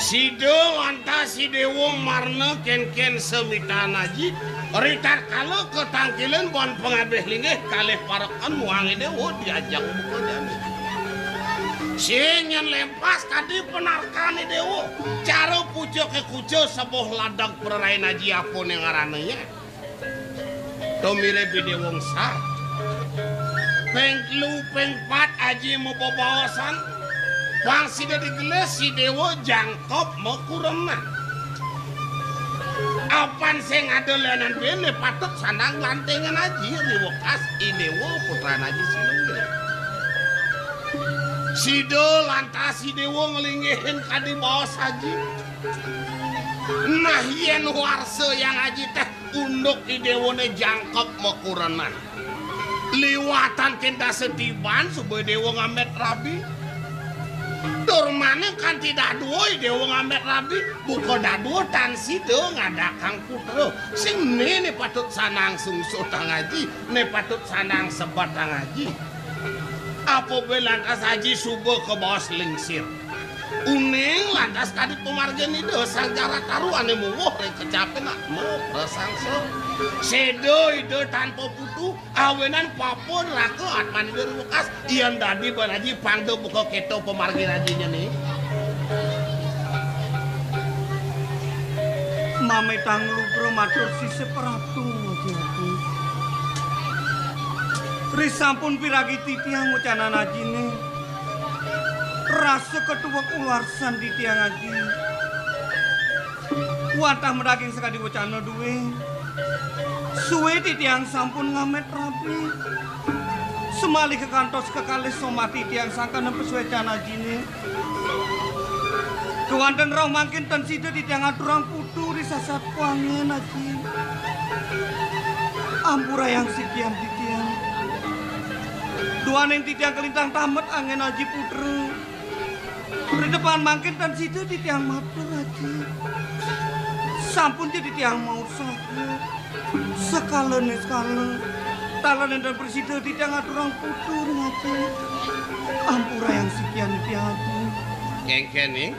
Sida lantas Sidéwa marna kénkén samitan aji, ritatkala katangkilin ban pangabih linggih kalih parekan muang Idéwa diajeng buka jani. Sing nyén lempas kadi panarkan Idéwa, cara pucuké kuca sepuh ladak prarain aji apa né ngarané ya. Tumirib Idéwa wangsa. Ping telu, ping pat aji mabebaosan. Pang sida digelis Sidéwa jangkep makurenan. Apan sing ada lenan bene patut sanang lantengan aji riwekas Idewa putran aji sinunggil. Sida lantas Idewa nglinggihin kadi baos aji. Nah, yen warsa yang aji teh unduk Idewane jangkep makurenan. Liwatan kenta setiban suba Idewa ngambet rabi. Tur maning kanti dadua Idewa ngambet rabi, buka dadua tan sida ngadakang putra. Sing ne, ne patut sanang sungsutang aji, ne patut sanang sebatang aji. Apa be lantas aji suba kabaos lingsir. Uning lantas kadi pamargin Ida Sang Jarataru ane mungguh ring kecapin atma prasangsa. Seda Ida tanpa putu, awinan papa neraka atman Ida riwekas, yen dadi ban aji pangda buka keto pamargin ajine ne. Mametang lugra matur sisip Ratu, Aji Agung. Risampun piragi titiang wecanan ajine. Rasa ketuwek ularsan titiang aji. Wantah madaging sakadi wecana duwe. Suwe titiang sampun ngamet rabi. Semalih kekantos kekalih somati titiang sangkaning pasuecan ajine. Kewanten rauh mangkin ten sida titiang aturang putu ri sasat kuangen aji. Ampurayang sikian titiang. Duaning titiang kelintang tamet angen aji putra. Ri depan mangkin tan sida titiang matur, Aji. Sampun ja titiang mautsaha. Sekala niskala. Taler nenten prasida titiang aturang putu ring Aji. Ampurayang sikian titiang, Aji. Kengkening,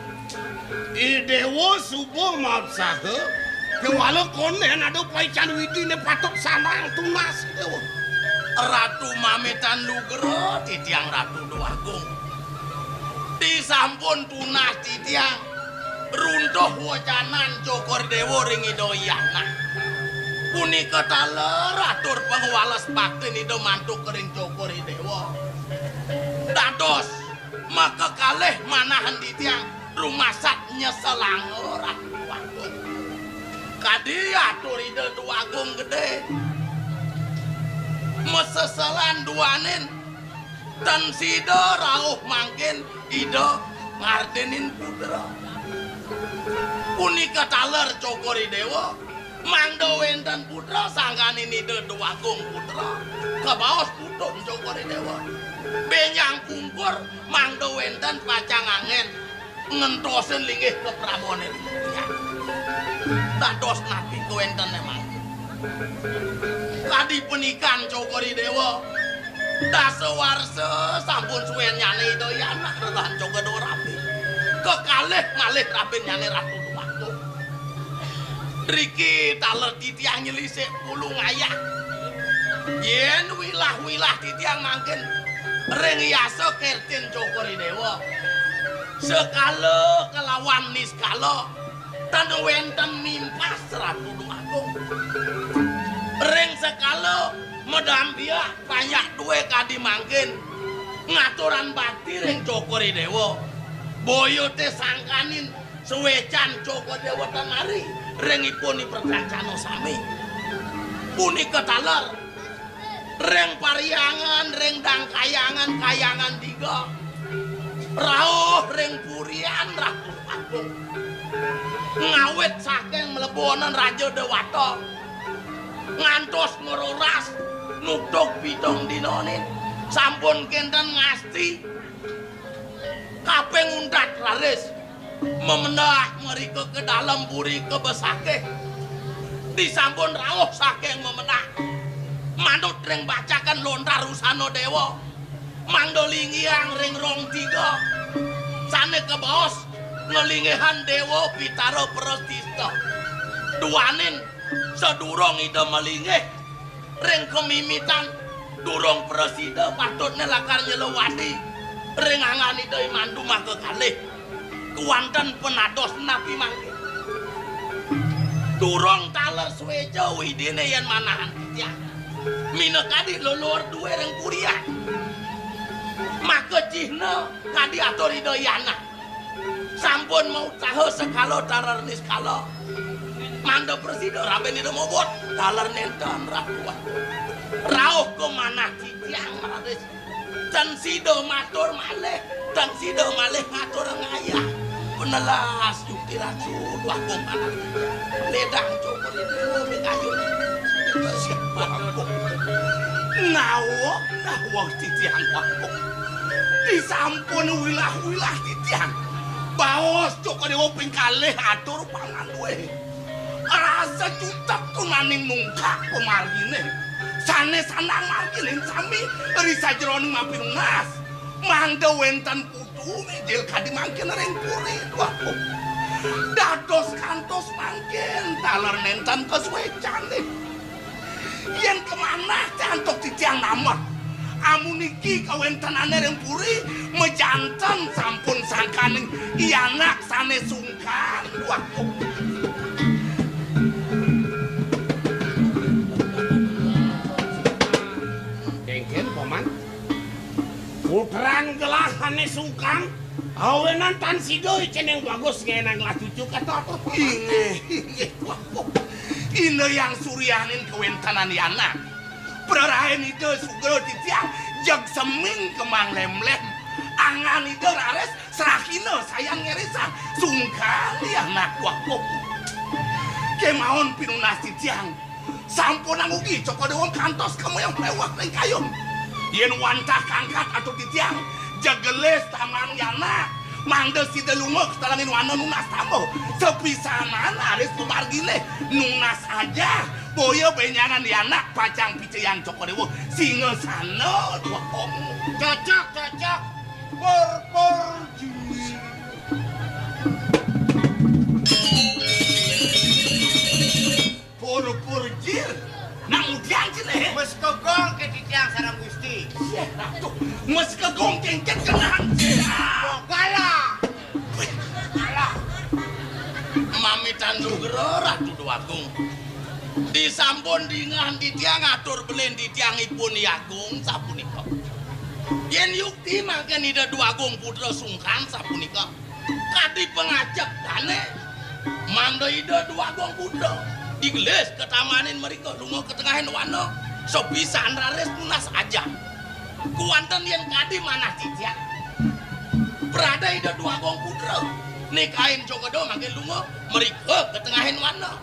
Idewa suba mautsaha, kewala konden ada paican widine patut sanang tunas, Idewa. Ratu mametan lugra titiang Ratu Dewagung. Disampun tunas titiang runtuh wecanan Cokor Dewa ring Ida Yana. Punika taler atur pangwales baktin Ida mantuk ring Cokor Dewa. Dados makakalih manahan titiang rumasat nyeselanga Ratu Agung. Kadi atur Ida Dewagung Gede. Maseselan duaning Tan sida rauh mangkin Ida ngardenin putra. Punika taler Cokor I Dewa, mangda wenten putra sangkaning Ida Dewagung Putra, kabaos Putun Cokor I Dewa. Benjang pungkur mangda wenten pacang angen ngentosin linggih kaprabone ring titiang. Dados napi kawentene mangkin? Kadi punikan Cokor I Dewa, dasa warsa sampun suennyane Ida Yana rerah Cokor Dwarami. Kekalih malih rabinnyane Ratu Dewagung. Riki taler titiang nyelisik pulung ayah. Yen wilah-wilah titiang mangkin ring yasa kertin Cokor I Dewa. Sekala kelawan niskala, tan wenten mimpas Ratu Dewagung. Ring sekala madampiak panjak duwe kadi mangkin ngaturang bakti ring Cokor I Dewa. Boya te sangkaning suecan Cokor I Dewa tan mari ring ipun ipercancana sami. Punika taler ring Pariangan, ring Dangkayangan, Kayangan Tiga. Rauh ring Purian Ratu Agung. Ngawit saking mlebonan Raja Dewata ngantos ngeroras nutug pitung dinanin sampun kenten ngasti kaping untat raris. Memendah mrika ke dalem puri kebesake. Disampun rauh saking memendah. Manut ring bacakan lontar usana dewa. Mangda linggihang ring rong tiga. Sane kabaos ngelinggihang dewa pitara prestista. Duaning sadurung Ida malinggih ring kamimitan, durung prasida patutne lakar nyelewadi ring anggan Ida I Mandu makakalih. Kewanten penados napi mangke? Durung taler sueca widine yen manahan titiang. Minakadi lelur duwe ring Purian. Maka cihna kadi atur Ida Yana. Sampun mautsaha sekala taler niskala. Mangda prasida rabi ida mobot, taler nenten Ratu. Rauh ka manah titiang raris. Tan sida matur malih, tan sida malih ngatur ngayah. Penelas yukti Ratu, Dwagung manah titiang. Ledang cukur ida mikayu. Naweg, naweg titiang Dwagung. Disampun wilah-wilah titiang. Baos Cokor Dewa ping kalih atur panganduwe. Rasa cutet tunaning nungkak pamargine. Sane sandang margine sami ri sajeroning mapi nunas. Mangda wenten putu mijil kadi mangkin ring puri, Dwagung. Dados kantos mangkin taler nenten kasuecane. Yen kamanah cantuk titiang namet. Amuniki kawentenane ring puri, majanten sampun sangkaning i anak sane sungkan. Waduh. Kengken, Paman. Putran gelah ane sungkan. Awenan tan sida iceneng bagus ngenang lah cucu kata apa? Inggih, inggih, Dwagung. Ina yang suryanin kawentenan i anak. Prarain ida sugra titiang jeg seming kemang lemlem. Angan ida raris serahina sayan ngerisang. Sungkan i anak, Dwagung. Kemawon pinunas titiang. Sampunang ugi Cokor Dewa kantos kemewah-mewah ring kayun. Yen wantah kangkat atur titiang, jegelis taman yana, mangda sida lunga ka telenging wana nunas tamba. Sapisanan raris pamargine nunas ajah, boya benjangan yana pacang picayang Cokor Dewa singasana, Dwagung. Cocok, cocok. Pur, pur, jui. Pur-pur jir. Nang udian sine. Mes kegong ke titiang sareng Gusti. Yeh, Ratu. Mes kegong kengken kenang. Pogala. Pogala. Mamitan sugra, Ratu Dwagung. Disampun dingeh titiang atur belih titiang ipun I Agung sapunika. Yen yukti mangkin Ida Dwagung Putra sungkan sapunika. Kadi pangajap dane, mangda Ida Dwagung Putra digelis ka tamanin mrika, lunga ka tengahing wana, sapisan raris nunas ajah. Kuanten yen kadi manah titiang, prada Ida Dwagung Putra nikain Cokor Dewa mangkin lunga mrika ka tengahing wana.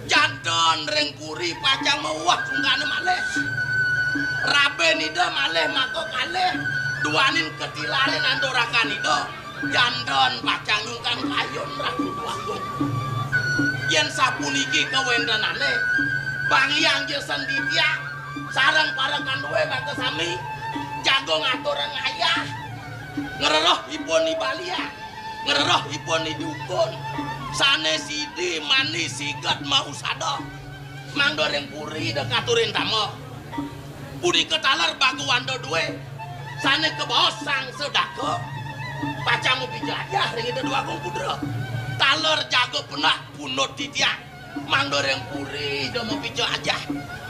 Janten ring puri pacang mewah sungkane malih. Raben Ida malih maka kalih, duaning katilarin andurakan Ida. Janten pacang nyungkan kayun, Ratu Dwagung. Yen sapuniki kawentenane, bang Hyang Jason Ditya sareng para kanduwe maka sami jaga ngatur ngayah. Ngreroh ipun I Balian, ngreroh ipun I Dukun, sane sidi mani siget mausada. Mangda ring puri Ida katurin tama. Punika taler bagawan Ida duwe sane kabaos Sang Sedaka. Pacang mapijajah ring Ida Dwagung Putra. Taler jaga pendak pundut titiang. Mangda ring puri Ida mapijajah.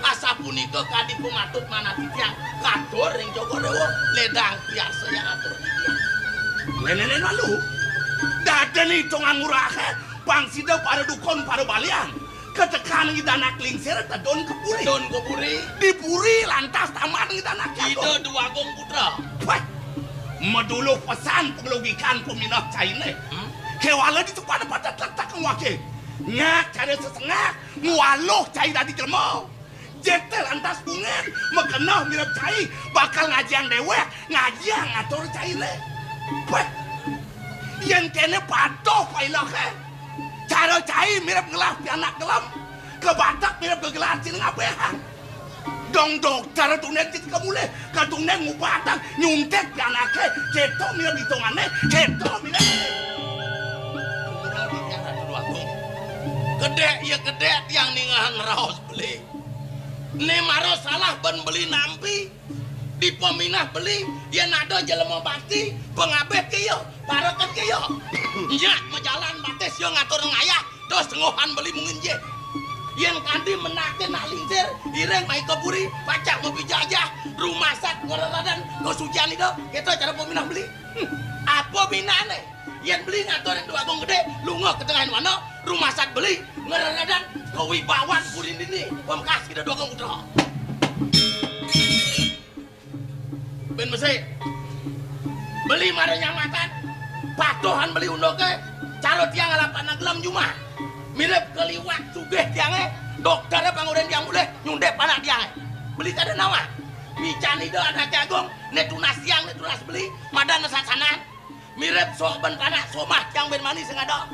Asapunika kadi pamatut manah titiang katur ring Cokor Dewa, ledang piarsayang atur titiang. Lén-lén malu. Dadi itungan ngurahe, pang sida para dukun, para balian. Katekan Ida Anak Lingsir tedun ka puri. Tedun ka puri. Di puri lantas taman Ida Anak Jagung. Ida Dwagung Putra. Wah, maduluh pesan panglugikan paminah caine. Hmm? Kewala di pada pada tak tak ngwake. Nyak cara sesengak, ngwaluh cai dadi jelema. Jete lantas bungen, makeneh mirib cai, bakal ngajiang dewek, ngajiang ngatur caine. Wah, yen kene patuh pailahe. Cara cai mirib ngelah pianak gelem, kebatek mirib gegelar cai ngabehang. Dong dokter tunden cai kemulih, ketunden ngubatang, nyuntik pianake, keto mirib hitungane, keto mirib. Kedek ya kedek tiang ningahan raos beli. Ne mara salah ban beli nampi. Dipaminah beli, yen ada jelema bakti, pangabih ke iya, pareket ke iya. Nyak majalan batis iya ngatur ngayah, dos tenggohan beli mungin je. Yen kanti menake nak lingsir, iring mai ke puri, pacak mapijajah, rumasat ngereladan, kasucian ida, kita cara paminah beli. Hmm, apa binane? Yén beli ngatur Déwa Agung Gedé, lunga ka tengahing wana, rumasat beli ngreredan kawibawan puri dini, pamekas Ida Déwa Agung Putra. Bén besik. Beli mara nyamatan, patuhan beli unduké, cara tiang alap anak gelem jumah. Mirib kaliwat sugih tiangé, dokteré pang orahang tiang mulih, nyundip anak tiangé. Beli kada nawang. Mican Ida Anaké Agung, né tunas tiang, né tunas beli, madan sasanan. Mirib sok bén panak somah tiang bén mani sing ada.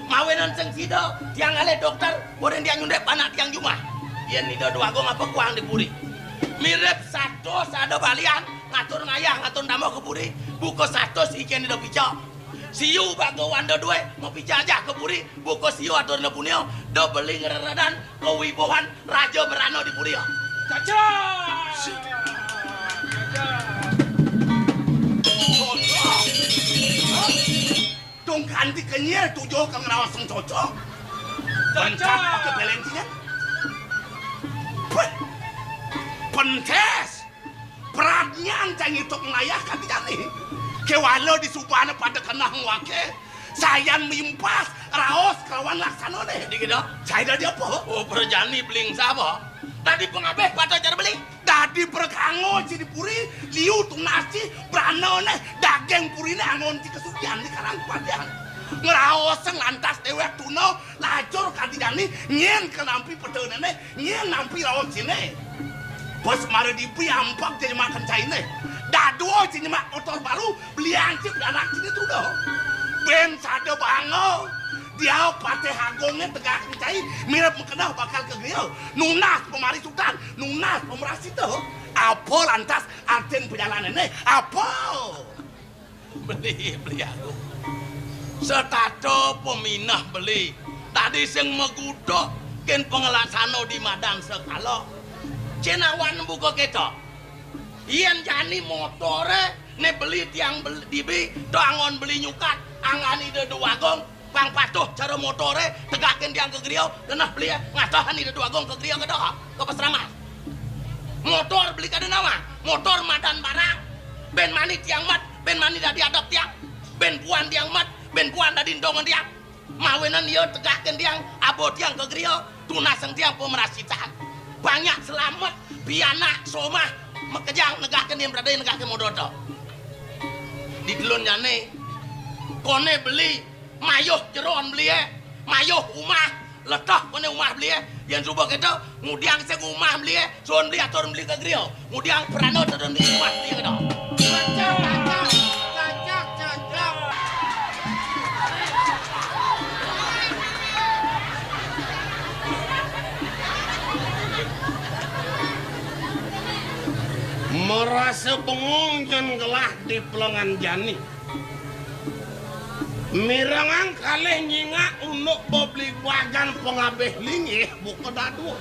Mawinan sing sida, tiang ngalih dokter, orahang tiang nyundip anak tiang jumah. Yén Ida Déwa Agung apa kuang di puri. Mirib satus ada balian, ngatur ngayah, ngatur dambuh ka puri, buka satus icén Ida pica. Siu bagawan da dué, mapica ajah ka puri, buka siu atur Ida punia, da beli ngreredan kawibawan Raja Brana di puri. Cocok. Cocok. Dong ganti kenyir tujuh ka ngraos sing cocok. Cocok. Bentak pakai belentingan. Wéh. Pentes. Pradnyan cai ngituk ngayah kanti jani. Kéwala di subané pada keneh ngwaké. Sayan mimpas, raos kelawan laksanané. Dikida. Saya dadi apa? Oh, prajani beli sapa? Dadi pangabih pada cara beli. Dadi prakanggo ci di puri, liu tunas ci, brana né, daging puriné anggon ci kasugihan di karang padian. Ngraos sing lantas déwék tuna, lacur kanti jani, nyén ka nampi pedané né, nyén nampi raos ciné. Bos mara dipi ampak jadi makan cainé. Dadua ci nyemak motor baru, belian ci pianak ciné tuda. Bén sada bangga. Dia Patih Agungé tegak cai, mirib makeneh bakal ka griya. Nunas pamarisutan, nunas pamarasita. Apa lantas artin pajalanané? Apa? Beli, beli aku. Setata peminah beli. Tadi sing magutuk, kén panglaksana di madan sekala. Cén awan buka kéto. Yén jani motoré, né beli tiang bel-, dibi, to anggon beli nyukat, anggon Ida Déwa Agung, pang patuh cara motoré, tegakin tiang ka griya, keneh beli, ngatahan Ida Déwa Agung ka griya, kada, ka pasraman. Motor beli kada nawang, motor madan barang, bén mani tiang mat, bén mani dadi adep tiang, bén puan tiang mat, bén puan dadi endongan tiang. Mawinan ia tegakin tiang, aba tiang ka griya, tunasang tiang pamarasitan. Banyak selamet, pianak, somah, makejang negakin tiang pradaya negakin modota. Di telun jani, koné beli, mayuh jeron belié, mayuh umah, leteh koné umah belié, yén suba kéto, ngudiang sing umah belié, suun beli atur beli ka griya. Ngudiang prana tedun di rumah dia kena. Cocok, cocok, cocok, cocok. Marasa bengong Jani gelah di pelengan jani. Mirengang kalih nyingak unduk bebligbagan pangabih linggih buka dadua.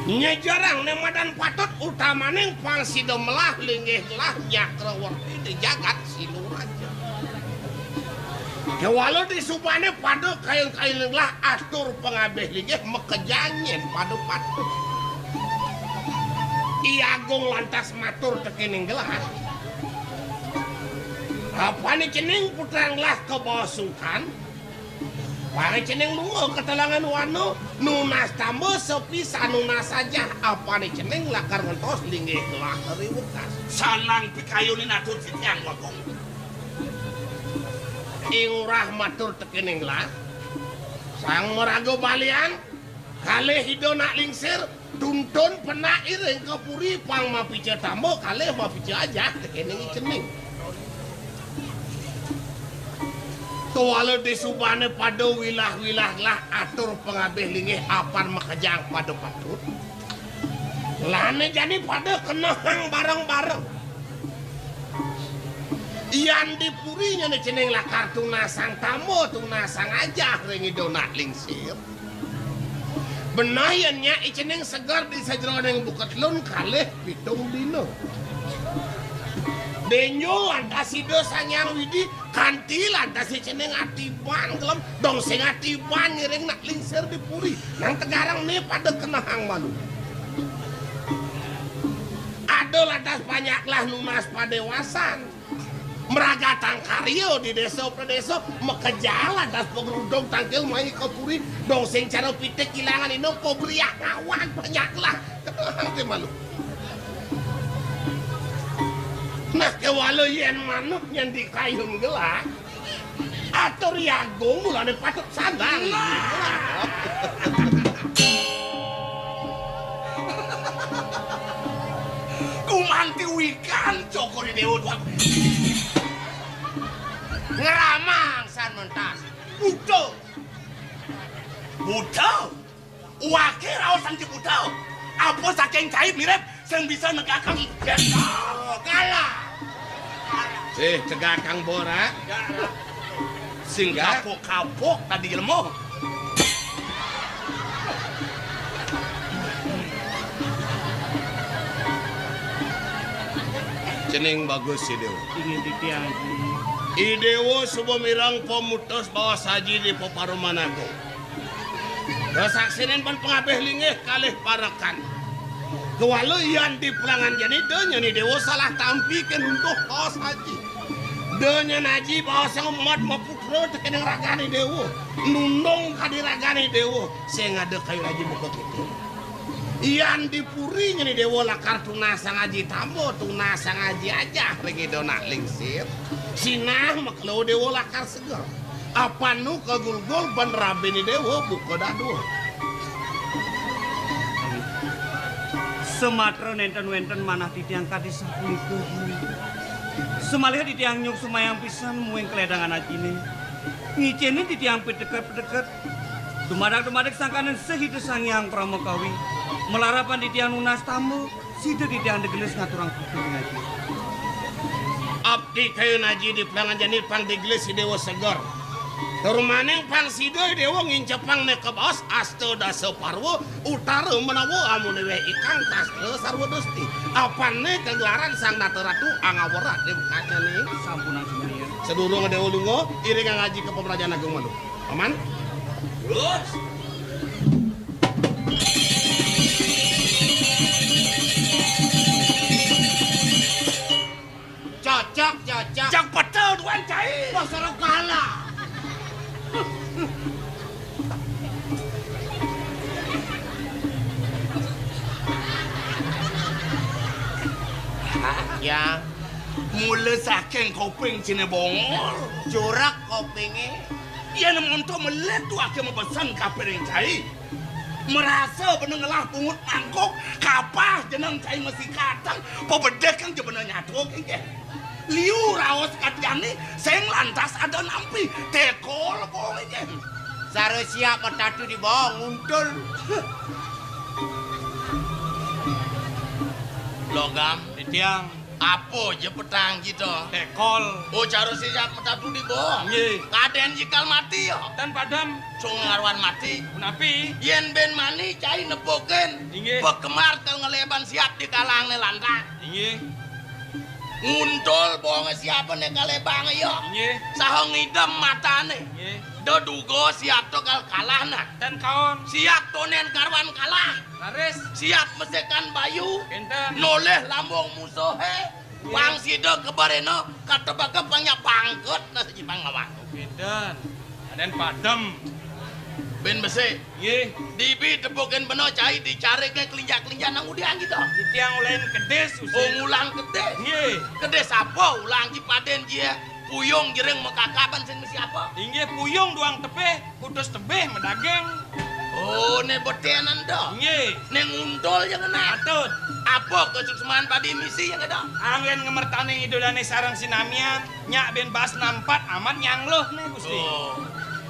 Nyejerang né madan patut utamaning pang sida melah linggih gelah Cakrawarti di jagat Siluraja. Kéwala di subané pada kayun-kayun gelah atur pangabih linggih makejang nyén pada patut. I Agung lantas matur tekéning gelah. Apané cening putran gelah ka bawah sungkan? Pang cening lunga ka telengan wana, nunas tamba sapisan nunas ajah, apané cening lakar ngentos linggih gelah ri wekas. Sanan pikayunin atur titiang, Agung. I Ngurah matur tekéning gelah. Sang maraga balian, kalih Ida Anak Lingsir, tuntun penak iring ka puri pang mapica tamba kalih mapica ajah tekéning i cening. Tuala di subané pada wilah-wilah gelah atur pangabih linggih apan makejang pada patut. Lané jani pada kenehang bareng-bareng. Yan di puri nyané cening lakar tunasang tamba, tunasang ajah ring Ida Anak Lingsir. Beneh yén nyak i cening seger di sajeroning buka telun kalih pitung dina. Dénjo lantas Ida Sang Hyang Widhi kanti lantas i cening atiban gelem, dong sing atiban ngiring Anak Lingsir di puri. Nang tegarang né pada kenehang malu. Ada lantas panjak gelah nunas padéwasan. Mragatang karya di désa pradésa, makejalan das pagrudung tangkil mai ka puri, dong sing cara pitik kilangan inung pabriak ngawag banyak lah. Kenang té malu. Nah, kéwala yén manut nyén di kayun gelah, atur yagung mulané patut sandang. Nah. Gumanti wikan Cokor I Déwa tuan. Ngramang san mentas. Buta. Buta. Wake raos santi buta. Apa saking cai mirip sing bisa negakang yen kalah. Eh, tegakang bora. Singgah. Kapok-kapok tadi ilmu. Cening bagus, I Déwa. Inggih titiang, Aji. I Déwa suba mireng pamutus baos aji di peparuman agung. Kasaksinin pan pangabih linggih kalih parekan. Kewala yan di pelangan jani da nyani déwa salah tampi ké nuntuh baos aji. Da nyani aji baos yang umat maputra tekening ragané déwa. Nundung kadi ragané déwa. Sing ada kayu aji muka kita. Yan di puri nyani déwa lakar tunasang aji tamba, tunasang aji ajah ring Ida Nak Lingsir. Sinah makelo déwa lakar seger. Apanu kagulgul ban rabiné déwa buka dadua. Samatra nénten wénten manah titiang kadi sapunika. Samaliha titiang nyuk sumayang pisan muing kaledangan ajiné. Ngicénin titiang piteket-piteket. Dumadak-dumadik sangkaning Sahita Sang Hyang Pramakawi. Malarapan titiang nunas tamba. Sida titiang digelis ngaturang putih ngaji. Abdi kayun aji di pelangan jani pang digelis I Déwa seger. Tur maning pang sida I Déwa ngincepang neka baos asta dasa parwa utara menawa amun wéh ikang tastra sarwa desti. Apané kagelaran Sang Nata Ratu angawrat di bekasnyané. Sampunang sumanian. Sadurung Déwa lunga, iringang aji ka pamrajan agung malu. Paman? Terus. Cocok, cocok. Cak peta tuan cai. Pasara kalah. Ya. Mula saking kuping cine bongol. Jurak kupingé. Yén monto melet tuake mabesen kapiring cai. Marasa bena ngelah bungut mangkuk, kapah jeneng cai masikatan, pabedeh kang ja bena nyatu kengkeh. Liu raos katiané, sing lantas ada nampi, tekol kengkeh. Sara siap matatu di bawah nguntul. Logam. Titiang. Apa ja petang kita? Tekol. Oh, cara siap matatu di bawah. Nggih. Kadén jikal mati ya. Tan padam. Sung ngaruan mati. Punapi? Yén bén mani cai nepukin. Inggih. Pekemar kal ngeleban siap di kalangné lantang. Inggih. Nguntul bawang siap né kalebang ya. Inggih. Saha ngidem matané. Inggih. Deduga siap to kal kalah nah. Tan kaon. Siap to nén karuan kalah. Laris. Siap mesekan bayu. Kénten. Nolih lambung musuhé. Nggih. Pang sida kebarena katebaka pang nyak bangket nah siji pang lawan. Kénten. Kadén padem. Bén besik. Nggih. Dibi tepukin bena cai dicariké kelinjak-kelinjak nang udian kita. Titiang ulain kedis, Gusti. Oh, ngulang kedis. Nggih. Kedis apa? Ulang ji padén ji. Puyung jering makakaban sing mesti apa? Inggih, puyung duang tebih. Kutus tebih madaging. Oh, né beténan to. Nggih. Né nguntul ja ngenah. Patut. Apa kasuksman padi misi ja to? Anggén ngamertaning Ida Dané sareng sinamian, nyak bén baas nampat amat nyangluh né, Gusti. Oh.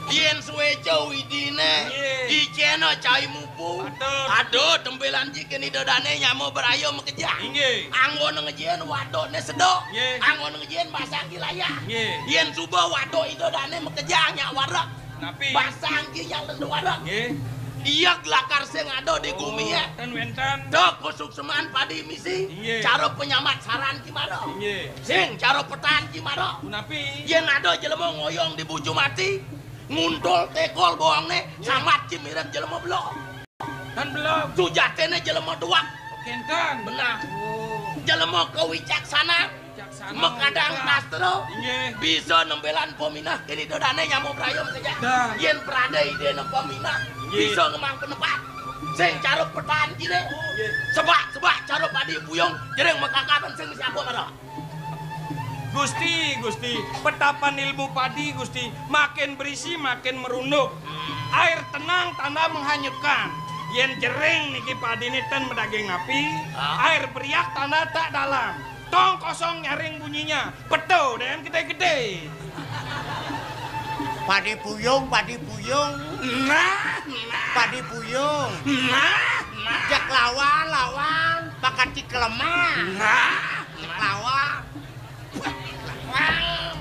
Yén suéca widiné, nggih, icéna cai mupu. Patut. Aduh, tempilan jikin Ida Dané nyama beraya makejang. Inggih. Anggona ngején wadukné seduk. Nggih. Anggona ngején basang ki layah. Nggih. Yén suba waduk Ida Dané makejang nyak warek. Napi? Basang ki yang lendu ada. Nggih. Iya gelakar sing ada di gumi ya. Ten wénten. Tok kusuk seman padi misi. Nggih. Cara penyambat saran ki mara. Nggih. Sing cara petan ki mara. Punapi? Yén ada jelema ngoyong di bucu mati, nguntul tekol bawangné, nggih, samat ki mirip jelema belog. Tan belog. Sujaténé jelema tuak. Kénten. Benar. Oh. Jelema kewicaksanan. Makadang sastra. Inggih. Bisa nembelan peminah. Kene ida dane nyama prayum saja. Dah. Yen prade idene peminah, inggih, bisa ngemang penepat. Sing cara petan kine. Inggih. Sebak, sebak cara padi puyung, jering makakapan sing siapa mara. Gusti, Gusti, petapan ilmu padi, Gusti, makin berisi, makin merunduk. Air tenang tanda menghanyutkan. Yen jering niki padine ten medaging api, ah, air beriak tanda tak dalam. Tong kosong nyaring bunyinya. Peto dem gede-gede. Padi puyung, padi puyung. Nah, nah. Padi puyung. Nah, nah. Jak lawan, lawan. Pakat cik lemah. Nah, jak lawan.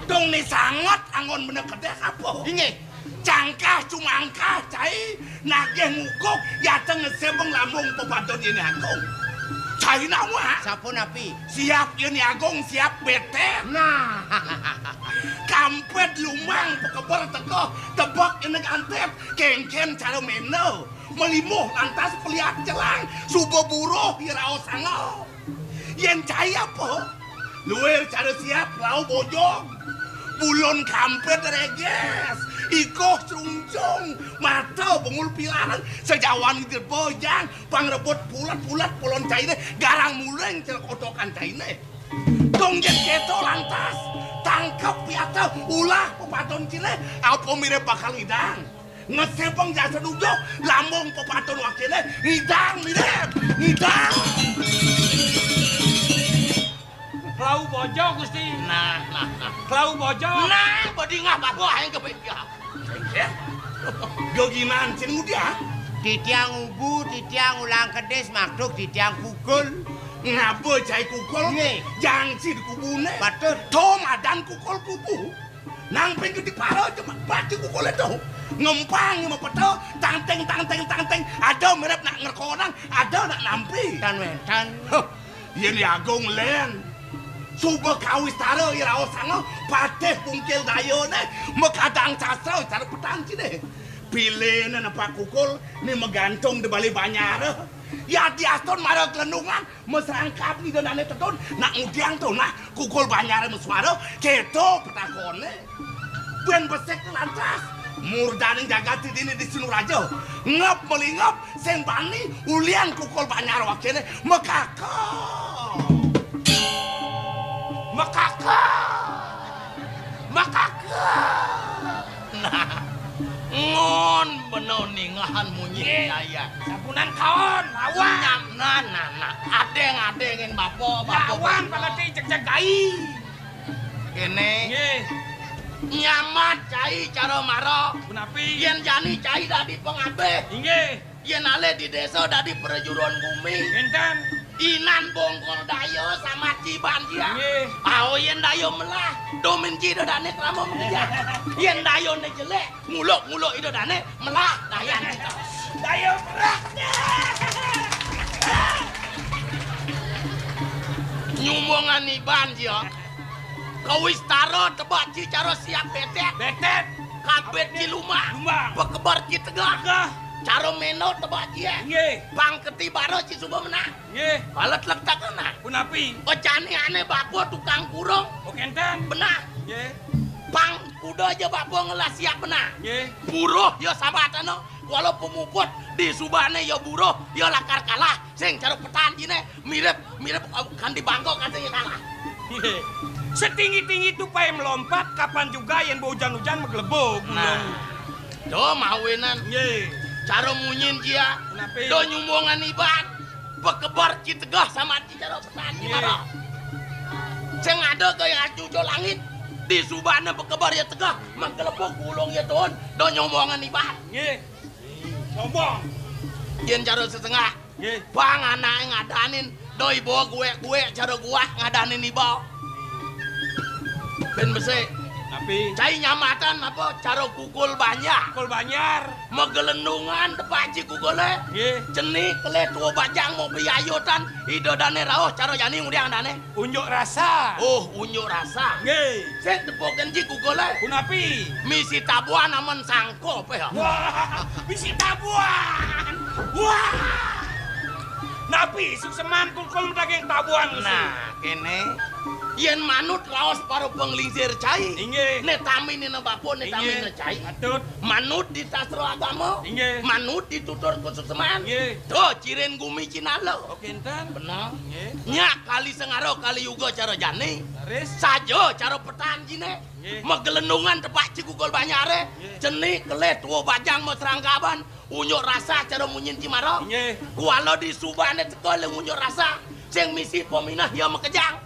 Dong ni sangat anggon bener kedek apa? Inggih. Cangkah cumangkah cai nagih ngukuk yateng ngesebeng lambung pepadon ini agung. Cai nawa? Sampun api? Siap ini agung, siap betet. Nah. Kampet lumang pekeber teko tebak ini kantet kengken cara meno. Melimuh lantas peliat celang suba buruh iraos sango. Yen cai apa? Luir cara siap lau bojong. Bulun kampet reges, ikoh crungcung, mata bengul pilarang, sejawan idir bojang, pang rebut pulat-pulat pulon caine, garang muleng cel kotokan caine. Dong yen keto lantas, tangkep piata ulah pepaton cine, apa mirip bakal idang. Ngesepeng jasa nuduh, lambung pepaton wakile, ngidang mirip, ngidang. Klau bojo, Gusti. Nah, nah, nah. Klau bojo. Nah, badingah babo aing kepikir. Ya. Geginan cin muda. Titiang ubu, titiang ulang kedis, makduk titiang kukul. Ngapa cai kukul? Nggih. Jang cin kubune. Patut. To madan kukul kubu. Nang ping gede paro cuma baju kukule to. Ngempang mepeta, tangting, tangting, tangting. Ada mirip nak ngerkonang, ada nak nampi. Tan wénten. Huh, yen Agung len. Suba kawistara iraos sanga patih pungkil dayane, makadang sastra cara petan cine. Pilihne nepak kukul ni magantung di bali banyara. Ya diaston mara kelendungan, masrangkap ida dane tetun, nak ngudiang to, nah, kukul banyare masuara, keto petakone. Ben besik lantas, murdaning jagat dini di Sinuraja. Ngep melingep, sing bani, ulian kukul banyar wakene, mekaka. Mekaka. Mekaka. Nah, ngon beno ningahan munyi. Nggih. Nyaya. Sapunan kaon, lawan. Nyam, nah, nah, nah. Adeng-adengin bapa, bapa. Lawan bapa. Pangati cek-cek gai. Kene. Nggih. Nyamat cai cara mara. Punapi? Yen jani cai dadi pengabih. Inggih. Yen alih di desa dadi perjuruan bumi. Enten. Inan bongkol daya sama ciban dia. Nggih. Pao yen daya melah, domin ci dodane krama media. Yen dayane jelek, nguluk-nguluk ida dane melah dayan. Daya melah. Nyumbungan iban dia. Kawistara tebak ci cara siap betet. Betet. Kabet ci lumah. Lumah. Pekebar ci tegah. Tegah. Cara meno tebak ci, eh. Nggih. Pang keti baro ci suba menang. Nggih. Balet letak kena. Punapi? Pecani ane bapa tukang kurung. Oh, kenten. Benah. Nggih. Pang kuda aja bapa ngelah siap benah. Nggih. Buruh ya sabatana. Walau pemuput di subane ya buruh, ya lakar kalah. Sing cara petan cine mirip, mirip, eh, kan di bangkok katanya kalah. Nggih. Setinggi-tinggi tupai melompat, kapan juga yen hujan-hujan meglebug. Nah. Do mawinan. Nggih. Cara munyin jia. Napi? Do nyumbungan iban. Pekebar ci tegah sama ci cara petan ci. Nggih. Mara. Sing ada gaya cucu langit. Di subane pekebar ya tegah, mengkelepuk gulung ya turun. Do nyumbungan iban. Nggih. Sombong. Yen cara setengah. Nggih. Bang anake ngadanin, do iba guwek-guwek cara guwah ngadanin iba. Ben besik. Napi? Cai nyamatan apa cara kukul banjar. Kukul banjar. Megelendungan tepak ci kukule. Nggih. Cenik kele tua bajang mau piayutan, ida dane rauh cara jani ngudiang dane. Unjuk rasa. Oh, unjuk rasa. Nggih. Sing tepukin ci kukule. Punapi? Misi tabuan amen sangkop ya. Wah, misi tabuan. Wah. Napi sukseman kukul medaging tabuan, Gusti? Nah, kene. Yén manut raos para panglingsir cai. Inggih. Né taminé bapa, né Inggih. taminé cai. Patut. Manut di sastra agama. Inggih. Manut di tutur kasuksman. Inggih. Tuh, cirin gumi cinala. Oh, kinten. Bener. Inggih. Nyak kali sengara kali yuga cara jani. Leres. Saja cara petan jiné. Nggih. Magelendungan tepak cikukul banyare. Nggih. Cenik kelih tua bajang masrangkaban. Unjuk rasa cara munyin cimara. Nggih. Kuala di subané teka lé unjuk rasa. Sing misi peminah ya makejang.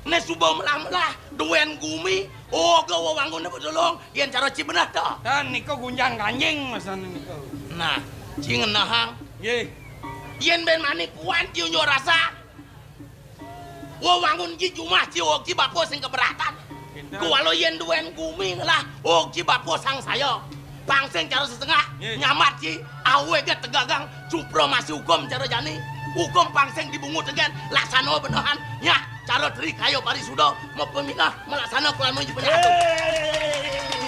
Né suba melah-melah duén gumi. Oga wewangguné bedolong. Yén cara ci beneh to. Tan nika gunjang ganjing masané nika. Nah, ci ngenahang. Nggih. Yén ben mani kuat ci unjuk rasa. Wewangun ci jumah ci og ci bapa sing keberatan. Kinten. Kuala yén duén gumi ngelah og ci bapa sangsaya. Pang sing cara sesengak, Nggih. nyamat ci awé ga tegagang supremasi hukum cara jani. Hukum pang sing dibungut gén laksana benehan. Nya, cara tri kaya parisuda mapeminah malaksana kelawan menuju penyatu. Hei.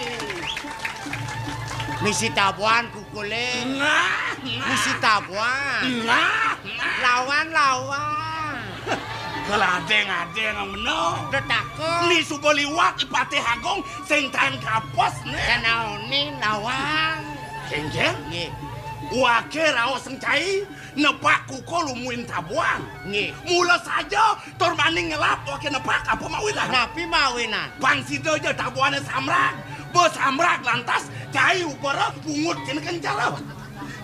Misi tabuan kukulé. Nah, nah. Misi tabuan. Nah, nah. Lawan, lawan. Keladeng-adeng meno. Detaka. Ni suba liwat I Patih Agung sing tan kapos né. Kanaoné lawan. Kéngkén? Nggih. Waké raos sing cai nepak kukul umuin tabuan. Nggih. Mula saja tur mani ngelap waké nepak apa mawinan. Napi mawinan? Pang sida ja tabuané samrag. Ba samrag lantas cai ubara bungut kena kencara.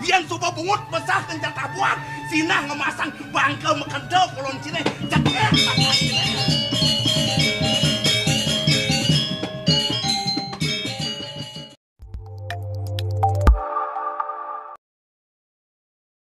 Yén suba bungut besah kencar tabuan, sinah ngemasang bangka makenta polon ciné. Cekek.